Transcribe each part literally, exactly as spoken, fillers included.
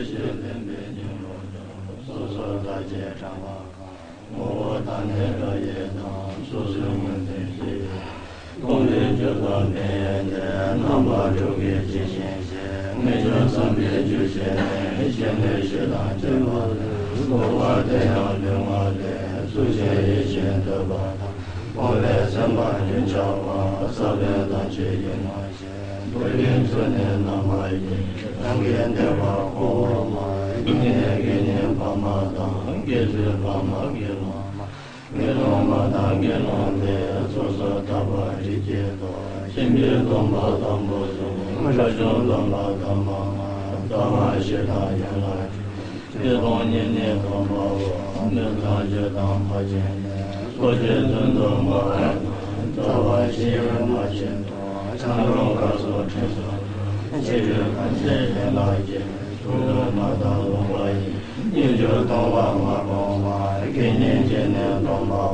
ཞེས་ལེན་པའི་སྙིང་རུས་ཀྱང་། སོ་སོར་བདག་བསྐྱེད་དྲན་པ་གང་། ངོ་བོ་དང་ནི་སྒྲ་ཡི་དང་། སོ་སོའི་ངོས་འཛིན་ཞི་བའི། སྟོང་པའི་རྒྱུ་དང་མེ་ཡི་ནི། རྣམ་པ་དྲུག་གིས་ཇི་བཞིན་བྱས། ངེས་འབྱུང་བསམ་པའི་རྒྱུད་ཆེན་ནི། ཞི་གནས་ཞི་དང་སྐྱེ་བ་ལས། འགོག་པ་དེ་ཡང་ལུས་ངག་ལས། ཚུལ་ཤེས་ཡིད་ཆེས་འདོད་པ་དང་། སྤོང་བའི་སེམས་པ་རྒྱུན་ཆགས་པ། ས་བོན་དང་ཆུ་ཡི་ངོ་ཤེས། འདོད་ཡོན་ཚུལ་ནི་རྣམ་པ་བཞི། རང་གི་འདོད་པ་འཁོར་བ་མ། སྐྱེ་གནས་དགེ་བསྙེན་འཕགས་མ་དང་། དགེ་ཚུལ་འཕགས་མ་དགེ་སློང་མ། དགེ་སློང་མ་དང་དགེ་སློང་དེ། སོ་སོར་ཐར་པ་རིགས་ཀྱི་མཐོ། ཤིན་ཏུ་སྡོམ་པ་དང་པོ་གསུམ། རབ་བྱུང་སྡོམ་པ་དང་པོ་ལྔ། རྩ་བ་བཞི་དང་ཡན་ལག་བཅུ། སྤྱི་སྡོམ་གཉིས་ནི་སྡོམ་པའོ། སྨོན་ལམ་བཞི་དང་ཕར་ཕྱིན་ནི། སོ་སྐྱེའི་དོན་དུ་སྨྲ་བ་དང་། རྩ་བ་བཞི་ཡི་མ་ཕྱིན་དང་། ཆང་རོང་ཁ་སོགས་ཁྲིམས་སོགས་དང་། ཕྱི་རོལ་ཕན་ཆད་ཡན་ལག་བརྒྱད། དྲུག་ལུས་ངག་དང་ལུང་པ་ཡིས། སྙན་བརྒྱུད་སྡོམ་པ་མ་སྤངས་པ། དགེ་བསྙེན་གྱི་ནི་སྡོམ་པའོ།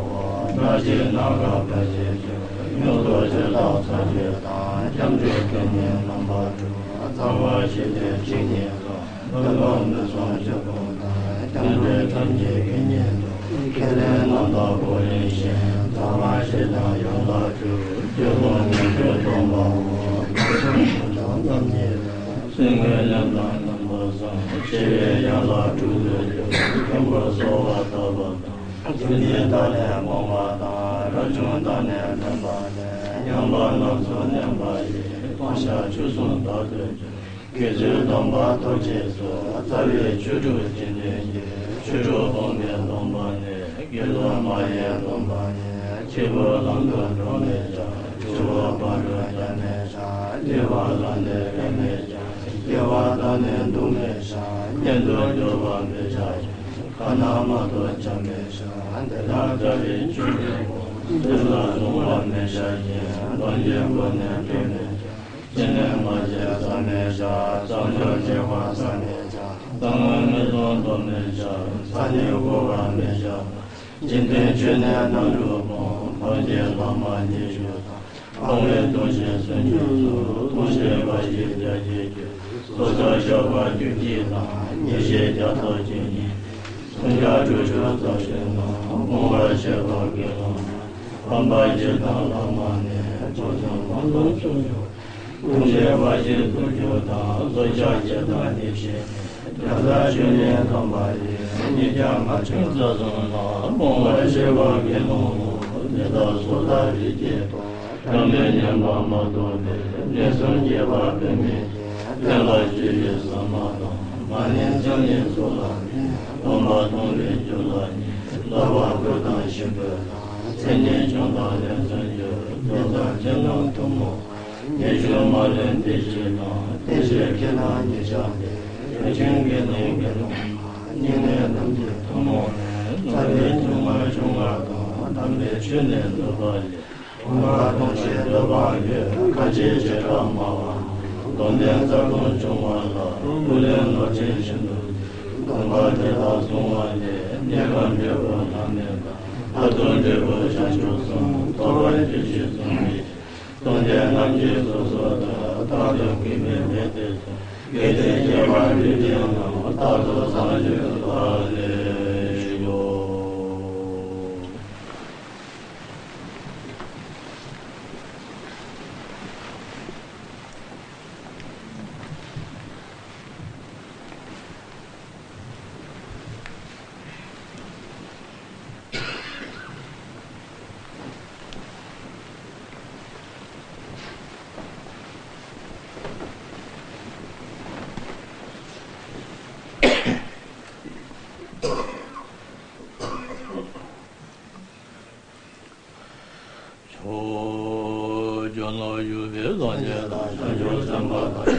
སྒྲ་ཇི་སྙན་གར་ཕར་ཕྱིན་བཅུ། མྱུར་དུ་ཇི་ལྟར་ཚར་གཅིག་དང་། སྐྱབས་འགྲོའི་དགེ་བསྙེན་རྣམ་པ་དྲུག། རྩ་བ་བཞི་སྟེ་གཅིག་ཉིད་སོགས། འདོད་པ་མུན་སོགས་བཅུ་སྤོང་དང་། སྐྱབས་འགྲོའི་ཐབས་ཀྱི་དགེ་བསྙེན་དྲུག། ཁས་ལེན་རྣམ་དག་པོ་རིན་ཆེན། རྩ་བ་བཞི་དང་ཡན་ལག་བཅུ། སྤྱི་སྡོམ་སྙན་བརྒྱུད་སྡོམ་པའོ། རྣམ་གསུམ་ཐུན་དང་རྣམ་གཉིས་དང་། སེམས་ངན་ལེན་དང་རྣམ་པར་བསམ། ཆེ་བའི་ཡན་ལག་དྲུག་ཏུ་གྱུར། མཐོན་པོ་གསོལ་བ་བཏབ་པ་དང་། རྒྱུ་ནི་བདག་ལས་སྤོང་བ་དང་། རབ་བྱུང་བདག་ནི་ལེན་པ་ལས། ཉམས་པ་རྣམས་སུ་ལེན་པ་ཡིས། སྟོང་གཞག་བཅུ་གསུམ་དག་ཏུ་གྱུར། དགེ་ཚུལ་སྡོམ་པ་ཐོབ་ཅེས་སོ། རྩ་བའི་ཆོས་དྲུག་སྤྱི་མཐུན་གྱི། ཆོས་དྲུག་སྤོང་བའི་སྡོམ་པ་ནི། དགེ་སློང་མ་ཡི་སྡོམ་པ་ནི། སྐྱེས་བུ་ལམ་དུ་འགྲོ་མི་བྱ། སྤྱོད་པ་ཕར་འགྲོ་རྒྱག་མི་བྱ། སྡིག་པ་ལ་ནི་རེ་མི་བྱ། སྐྱེ་བ་དང་ནི་འདུག་མི་བྱ། གཉེན་དུ་འགྱུར་བར་མི་བྱ་ཞིང་། ཁ་ན་མ་ཐོ་བྱ་མི་བྱ། འདི་དག་རྩ་བའི་ཆོས་དྲུག་གོ། འདི་ལ་བཟུང་བར་མི་བྱ་ཞིང་། སྡོམ་གྱི་སྒོ་ནས་འགྲོ་མི་བྱ། སྤྱན་ནས་མ་བྱས་བཟའ་མི་བྱ། བཟའ་འབྱོར་བྱེ་བ་བཟའ་མི་བྱ། གཙང་མ་མི་བཙོང་འདོར་མི་བྱ། ས་ནི་བགོ་བར་མི་བྱ། འཇིག་རྟེན་ཆོས་ནི་རྣམ་དྲུག་སྤོང་། འཕགས་པའི་ལྷ་མ་ཉི་ཤུ་དང་། འཕགས་པའི་སྟོང་གཞི་སུམ་ཅུ་སོགས། སྟོང་གཞི་འབའ་ཞིག་བརྒྱ་བརྒྱད་ཀྱི། སྲོག་ཆགས་ཤ་པ་རྒྱུད་སྡིག་དང་། ཉེས་བྱས་བརྒྱ་རྩ་བཅུ་གཉིས་ཏེ། སུམ་བརྒྱ་དྲུག་ཅུ་རྩ་བཞི་ནི། སྤོང་བར་བྱེད་པ་དགེ་སློང་མ། ཕམ་པ་བཞི་དང་ལྷག་མ་ནི། ཕྱོགས་བཅུ་མ་གཏོགས་ཕྱོགས་བཅུ། སྟོང་གཞི་འབའ་ཞིག་དྲུག་ཅུ་དང་། སྲོག་ཆགས་བརྒྱད་དང་ཉེས་བྱས་ནི། བརྒྱ་རྩ་བཅུ་གཉིས་ཐམ་པ་ཡིས། ཉིས་བརྒྱ་ལྔ་བཅུ་རྩ་གསུམ་ལ། སྤོང་བར་བྱེད་པ་དགེ་སློང་མོ། འདི་དག་སོ་ཐར་རིགས་ཀྱི་ཐོག། བདག་མེད་མཉམ་པ་མ་ཐོབ་པའི། གནས་གསུམ་རྒྱས་པ་དཔེ་མེད་ཀྱི། དེ་ལ་སྤྱོད་པའི་ཟ་མ་དང་། མ་ཎི་མཚན་ཉིད་སོགས་ལ་ནི། སྡོམ་པ་སྡོམ་པའི་རྒྱུ་ལ་ནི། བསླབ་པ་བསྐུལ་དང་ཞིང་བཀོད་དང་། མཚན་ཉིད་སྦྱོང་དང་ལས་མཚོན་རྒྱུ། འདི་དག་ཅི་རྣམས་ཐུན་མོང་། ཉེས་སྤྱོད་མ་ལུས་འདི་བཞི་དང་། བསྟེན་ཕྱིར་ཁས་བླངས་ཉེས་བྱ་སྟེ། ཆོས་ཅན་དགེ་སློང་དགེ་སློང་མ། བསྙེན་གནས་རྣམས་ཀྱི་ཐུན་མོང་ནི། རྩ་བའི་སྡོམ་པ་ཆུང་བ་དང་། དམ་པའི་ཆོས་ནི་འདོད་པ་ལས། སྡོམ་པ་སྡོམ་ཞིང་འདོད་པ་ཡོད། ཁ་ཅིག་བྱེ་བྲག་སྨྲ་བ་ནི། སྡོམ་ལྡན་རྩ་ལྟུང་ཆུང་བ་ལ། སྐུ་ལས་ནོར་ཕྱིན་ཤིན་ཏུ་ནས། སྡོམ་པ་དེ་དག་བསྲུང་བ་ལས། གནས་སྐབས་འབྲས་བུ་ལྷག་མེད་པ། མཐར་ཐུག་འབྲས་བུ་བྱང་ཆུབ་གསུམ། ཐོབ་པར་གྱུར་ཅིག་གསུངས་པའི་ཕྱིར། སྟོང་ཆེན་རྣམས་ཀྱི་གཟུགས་སོགས་དང་། རྟག་ཏུ་གུས་པས་མི་སྟེར་ཞིང་། གལ་ཏེ་སྐྱེས་པ་རིགས་ཅན་རྣམས། རྟག་ཏུ་བསམ་བརྗོད་ལ་ལེགས་ཤོག། ཕྱོགས་བཅུ་ན་བཞུགས་པའི་སངས་རྒྱས་དང་། བྱང་ཆུབ་སེམས་དཔའ་དང་།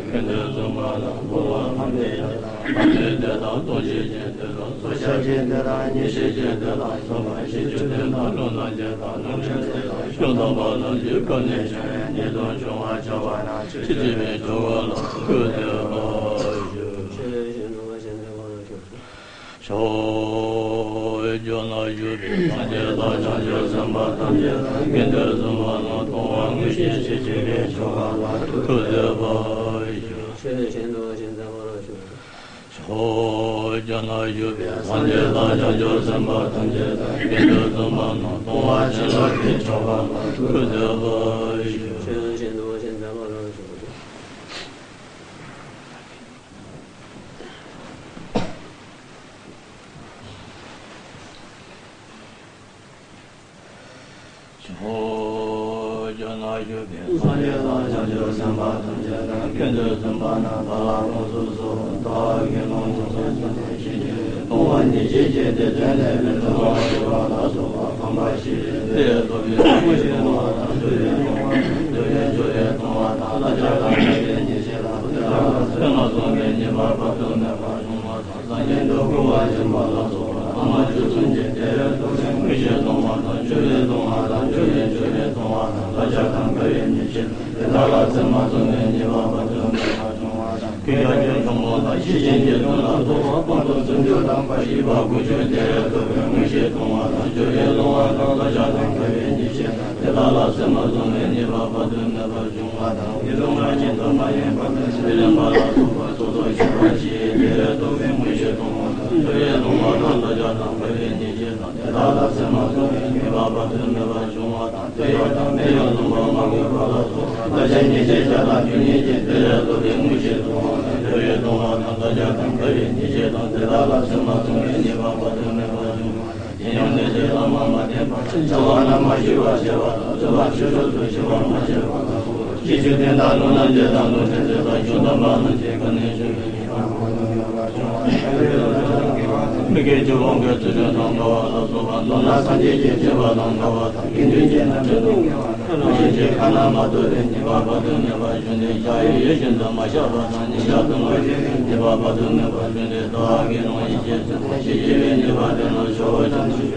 དགེ་འདུན་སེམས་དཔའ་དང་། འགྲོ་བ་ཐམས་ཅད་ཀྱི་བདག་དང་། ཐམས་ཅད་དེ་དག་སྟོང་ཆེན་གྱི་དོན་དང་། སྲོག་ཆགས་ཀྱི་དོན་དང་། ཉེས་བྱས་ཀྱི་དོན་དང་། སོགས་པ་བཞི་བཅུ་དོན་དང་། ལུས་རྣམས་ཀྱི་དང་། ལུས་ཅན་དེ་དག་བཅུ་ཐམ་པ་རྣམས་ཀྱི་བཀའ་ནི་ཆོས་ཉིད་དུ་འབྱུང་བར་བྱ་བ་ན། ཆོས་བྱེད་པའི་ཆོ་ག་ལ་གུས་བཏུད་པར་ཞུ། ཕྱོགས་བཅུ་ན་བཞུགས་པའི་སངས་རྒྱས་དང་། བྱང་ཆུབ་སེམས་དཔའ་ཐམས་ཅད་དང་། དགེ་འདུན་སེམས་དཔའ་རྣམས། མཐོང་བ་དངོས་བཞིན་ཆོས་བྱེད་པའི་ཆོ་ག་ལ་གུས་བཏུད་པར་ཞུ། ཕྱོགས་བཅུ་ན་བཞུགས་པའི་སངས་རྒྱས་དང་། བྱང་ཆུབ་སེམས་དཔའ་ཐམས་ཅད་དང་། དགེ་འདུན་སེམས་དཔའ་རྣམས། མཐོང་བ་དངོས་བཞིན་ཆོས་བྱེད་པའི་ཆོ་ག་ལ་གུས་བཏུད་པར་ཞུ། ཐོག་རྒྱ་ནག་བཞུགས་པའི་སངས་རྒྱས་དང་བྱང་ཆུབ་སེམས་དཔའ་ཐམས་ཅད་དང་དགེ་འདུན་སེམས་དཔའ་རྣམས་སྟོང་པ་ཉིད་ལ་ཐིམ་ཆོག་པ་ལ་ཐུགས་བརྩེ་བ་ཞུ། ཐོག་རྒྱ་ནག་བཞུགས་པའི་སངས་རྒྱས་དང་བྱང་ཆུབ་སེམས་དཔའ་ཐམས་ཅད་དང་དགེ་འདུན་སེམས་དཔའ་རྣམས་དག་ལ་དགོངས་སུ་གསོལ། བདག་གིས་ལུང་དུ་བསྟན་ཏོ། ཤེས་བྱ་སྟོང་པ་ཉིད་ཀྱི་རྗེས་དེ་དོན་ལས་མི་འདའ་བར་ཞི་བ་ལ་སོགས་པ་ཕམ་པ་བཞི་སྟེ། ཐོབ་པའི་དངོས་གཞི་སྟོང་པ་དང་འབྱུང་བའི་སྟོང་པ་དང་འབྱུང་བའི་འབྱུང་བའི་སྟོང་པ་དང་བསླབ་བྱ་དང་འགལ་བའི་ཉེས་བྱས་དང་དེ་དག་ལ་སེམས་མ་བཟུང་བའི་ཉེས་པ་བར་དུ་མེད་པར་བྱུང་བ་དང་། སངས་རྒྱས་འགྲོ་ཀུན་དབང་ཆེན་པ་ལ་སོགས་པ་ཐ་མ་བཅུ་གསུམ་གྱི་དེ་ཡང་རྟོགས་པའི་དངོས་གཞི་སྟོང་པ་དང་འབྱུང་བའི་སྟོང་པ་དང་འབྱུང་བའི་འབྱུང་བའི་སྟོང་པ་དང་བསླབ་བྱ་དང་འགལ་བའི་ཉེས་བྱས་དང་དེ་དག་ལ་སེམས་མ་བཟུང་བའི་ཉེས་པ་བར་དུ་མེད་པར་བྱུང་བ་དང་། ཀུན་ཁྱབ་ཀྱི་ཆོས་མང་དང་ཤེར་ཕྱིན་གྱི་དོན་ལ་རྟོགས་པ་སྤངས་རྟོགས་སུམ་ཅུ་དང་བཞི་པ་དགུ་བཅུ་དེ་ཡང་རྟོགས་པའི་དངོས་གཞི་སྟོང་པ་དང་འབྱུང་བའི་སྟོང་པ་དང་བསླབ་བྱ་དང་འགལ་བའི་ཉེས་བྱས་དང་དེ་དག་ལ་སེམས་མ་བཟུང་བའི་ཉེས་པ་བར་དུ་མེད་པར་བྱུང་བ་དང་། དེ་ལུང་ལ་ཉན་ཐོས་མ་ཡིན་པ་དང་ཤེས་ལེན་པ་ལ་སོགས་པ་སོ་སོར་ཞུགས་པ་བཞི་ཡི་དེ་ཡང་རྟོགས་པའི་དངོས་གཞི་སྟོང་པ་དང་འབྱུང་བའི་སྟོང་པ་དང་བསླབ་བྱ་དང་འགལ་བའི་ཉེས་བྱས་དང་དེ་དག་ལ་སེམས་མ་བཟུང་བའི་ཉེས་པ་བར་དུ་མེད་པར་འབྱུང་བ་དང་། དེ་ཡང་དང་པོ་ཡང་ལུང་པ་མ་གོས་པ་ལ་སོགས་པ་བསླབ་བྱའི་ཉེས་བྱས་བརྒྱ་དང་བཅུ་གཉིས་ཀྱི་དེ་ཡང་རྟོགས་པའི་དངོས་གཞི་སྟོང་པ་དང་འབྱུང་བའི་སྟོང་པ་དང་བསླབ་བྱ་དང་འགལ་བའི་ཉེས་བྱས་དང་དེ་དག་ལ་སེམས་མ་བཟུང་བའི་ཉེས་པ་བར་དུ་མེད་པར་འབྱུང་བ་དང་། དེ་ཡང་ལས་ཀྱི་ལམ་མ་བསྟན་པ་བྱ་བ་རྣམས་མ་ཞུས་པར་བྱས་པ་དང་། བརྩོན་པ་ཆོས་མཆོག་ཏུ་ཞི་བར་མ་བྱས་པ་ལ་སོགས་པ་ཤེས་བཅུག་དོན་དམ་ལུང་རྣམ་འབྱེད་དང་ལུང་ཕྲན་ཚེགས་དང་གཞུང་དམ་པ་རྣམས་ཀྱི་བཀའ་ནས་བྱུང་བའི་ཉེས་པ་བར་དུ་མེད་པར་འབྱུང་བ་དང་། མི་དགེ་བཅུ་སྤོང་གི་ཚུལ་ཁྲིམས་དང་འགལ་བ་ལ་སོགས་པ་མདོར་ན་སངས་རྒྱས་ཀྱི་བསྟན་པ་དང་འགལ་བ་དང་། དགེ་འདུན་གྱི་རྣམ་འདྲེན་དང་འགལ་བ་དང་། དངོས་གཞི་གྱི་ཁ་ན་མ་ཐོ་བའི་ཉེས་པ་བར་དུ་མེད་པར་འབྱུང་སྟེ། ཞག་ཡོད་ཡོད་བཞིན་དུ་མ་བཞག་པ་དང་། ཉིན་ཞག་ཏུ་མ་ཞུས་པའི་ཉེས་པ་བར་དུ་མེད་པར་འབྱུང་སྟེ། བདག་གིས་ལུང་ཡིད་ཆེས་ཚུལ་ཤེས་བགྱིས་པའི་ཉེས་པ་དེ་རྣམས་ཆོས་འཁོར་བཅོམ་ཞིང་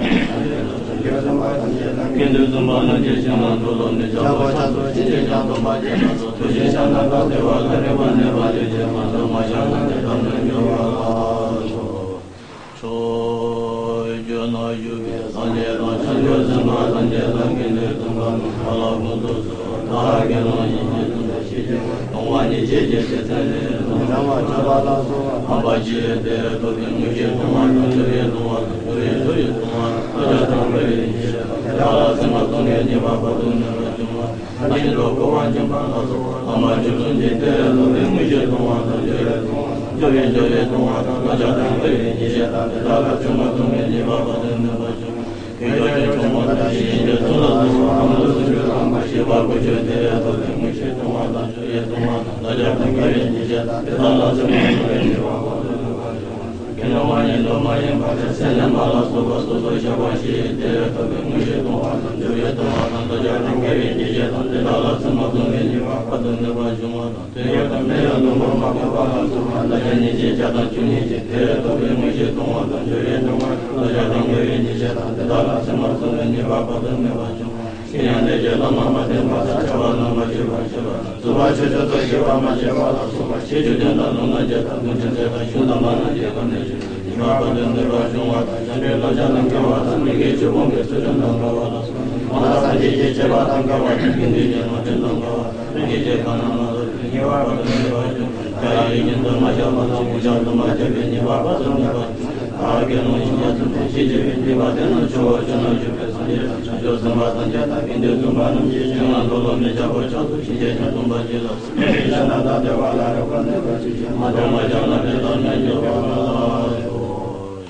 དགེ་འདུན་སེམས་དཔའ་རྣམས་ཀྱི་ཞིང་ལ་འགྲོ་ལོ་མི་འཇའ་བོ་ཆགས་སོ། ཕྱིན་ཆད་ཀྱང་སྟོང་པ་ཉིད་ལ་སོགས་ཐུགས་རྗེའི་ཞབས་ནམ་མཁའ་ལྟེ་བ་ལ་རེག་པ་གནས་པ་ལས་བྱེད་མ་ཐོབ་མ་ཤར་ན་དེ་དག་ནི་འགྱུར་བ་ལ་སོགས། ཕྱོགས་བཅུ་ན་བཞུགས་པའི་སངས་རྒྱས་དང་བྱང་ཆུབ་སེམས་དཔའ་ཐམས་ཅད་དང་དགེ་འདུན་སེམས་དཔའ་རྣམས་ལ་དགོངས་སུ་གསོལ། བདག་གིས་ལུང་ཡིད་ཆེས་ཚུལ་ཤེས་བགྱིས་པའི་སྟོང་པ་ཉིད་ཀྱི་རྗེས་དེ་ཚེ་ལས་སུ་འབྲང་བར་གྱུར་པ་ལ་སོགས་པ་ཕམ་པ་བཞི་ཡི་དེ་ཡང་རྟོགས་པའི་དངོས་གཞི་སྟོང་པ་དང་འབྱུང་བའི་སྟོང་པ་དང་འབྱུང་བའི་འབྱུང་བའི་སྟོང་པ་དང་བསླབ་བྱ་དང་འགལ་བའི་ཉེས་བྱས་དང་དེ་དག་ལ་སེམས་མ་བཟུང་བའི་ཉེས་པ་བར་དུ་མེད་པར་འབྱུང་བ། ཨ་ནི་འགྲོ་ཀུན་དབང་ཆེན་པ་ལ་སོགས་པ་ཐ་མ་བཅུ་གསུམ་གྱི་དེ་ཡང་རྟོགས་པའི་དངོས་གཞི་སྟོང་པ་དང་འབྱུང་བའི་སྟོང་པ་དང་འབྱུང་བའི་འབྱུང་བའི་སྟོང་པ་དང་བསླབ་བྱ་དང་འགལ་བའི་ཉེས་བྱས་དང་དེ་དག་ལ་སེམས་མ་བཟུང་བའི་ཉེས་པ་བར་དུ་མེད་པར་འབྱུང་བ། ཀུན་ཁྱབ་ཀྱི་ཆོས་མང་དང་ཤེར་ཕྱིན་གྱི་ཚུལ་ལ་སོགས་པ་ལམ་ལ་སུམ་ཅུ་དང་མ་ཤེས་པ་དགུ་བཅུ་དེ་ཡང་རྟོགས་པའི་དངོས་གཞི་སྟོང་པ་དང་འབྱུང་བའི་སྟོང་པ་དང་བསླབ་བྱ་དང་འགལ་བའི་ཉེས་བྱས་དང་དེ་དག་ལ་སེམས་མ་བཟུང་བའི་ཉེས་པ་བར་དུ་མེད་པར་འབྱུང་བ། དགེ་སློང་མ་ཡིན་དང་མ་ཡིན་པ་དང་སེམས་ལེན་པ་ལ་སོགས་པ་སོ་སོར་བཤགས་པ་བཞི་ཡི་དེ་ཡང་རྟོགས་པའི་དངོས་གཞི་སྟོང་པ་དང་འབྱུང་བའི་སྟོང་པ་དང་བསླབ་བྱ་དང་འགལ་བའི་ཉེས་བྱས་དང་དེ་དག་ལ་སེམས་མ་བཟུང་བའི་ཉེས་པ་བར་དུ་མེད་པར་འབྱུང་བ་དང་། དེ་ཡང་དང་པོ་ཡང་ལུང་པ་མ་གོས་པ་ལ་སོགས་པ་བསླབ་བྱའི་ཉེས་བྱས་བརྒྱ་དང་བཅུ་གཉིས་ཀྱི་དེ་ཡང་རྟོགས་པའི་དངོས་གཞི་སྟོང་པ་དང་འབྱུང་བའི་སྟོང་པ་དང་བསླབ་བྱ་དང་འགལ་བའི་ཉེས་བྱས་དང་དེ་དག་ལ་སེམས་མ་བཟུང་བའི་ཉེས་པ་བར་དུ་མེད་པར་འབྱུང་བ། དེ་ཡང་ལས་ཀྱི་ལམ་མ་བསྟན་པ་དང་བྱ་བ་རྣམས་མ་ཞུས་པར་བྱས་པ་དང་རྩོལ་བ་ཆོས་མཆོག་ཏུ་ཞི་བར་མ་བྱས་པ་ལ་སོགས་པ་ཤེས་བཅུག་དོན་དམ་ལུང་རྣམ་འབྱེད་དང་ལུང་ཕྲན་ཚེགས་དང་གཞུང་དམ་པ་རྣམས་ཀྱི་བཀའ་ནས་བྱུང་བའི་ཉེས་པ་བར་དུ་མེད་པར་འབྱུང་བ་དང་། བྱང་ཆུབ་བསླབ་བྱ་དང་འགལ་བ་དང་། མི་དགེ་བཅུ་སྤོང་གི་ཚུལ་ཁྲིམས་དང་འགལ་བ་ལ་སོགས་པ་དང་། སངས་རྒྱས་ཀྱི་བསྟན་པ་དང་འགལ་བ་དང་། དགེ་འདུན་གྱི་རྣམ་འདྲེན་དང་འགལ་བ་དང་། དེ་ཉིད་ཀྱི་ཁ་ན་མ་ཐོ་བའི་ཉེས་པ་བར་དུ་མེད་པར་འབྱུང་བ་དང་། ཡིད་ཀྱིས་མ་བཞག་པ་དང་ཉིན་ཞག་ཏུ་མ་བཞག་པའི་ཉེས་པ་བར་དུ་མེད་པར་འབྱུང་བ་དང་། བདག་གིས་ལུང་ཡིད་ཆེས་ཚུལ་ཤེས་བགྱིས་པའི་ཉེས་པ་དེ་རྣམས་ཆོས་འཁོར་བཅུ་ན་བཞུགས་པའི་སངས་རྒྱས་དང་བྱང་ཆུབ་སེམས་དཔའ་ཐམས་ཅད་དང་དགེ་འདུན་སེམས་དཔའ་རྣམས་ཀྱི་ཞིང་ལ་འགྲོ་ལོ་མི་འཇའ་བོ་ཆགས་སོ། ཕྱིན་ཆད་ཀྱང་སྟོང་པ་ཉིད་ལ་སོགས་པའི་ཞལ་ནམ་མཁའ་ལྟེ་བ་ལ་རེག་པ་གནས་པ་ཅི་ཞིག་མ་ཐོབ་མ་ཤར་ན་དེ་དག་ནི་འགྱུར་བ་ལ་སོགས།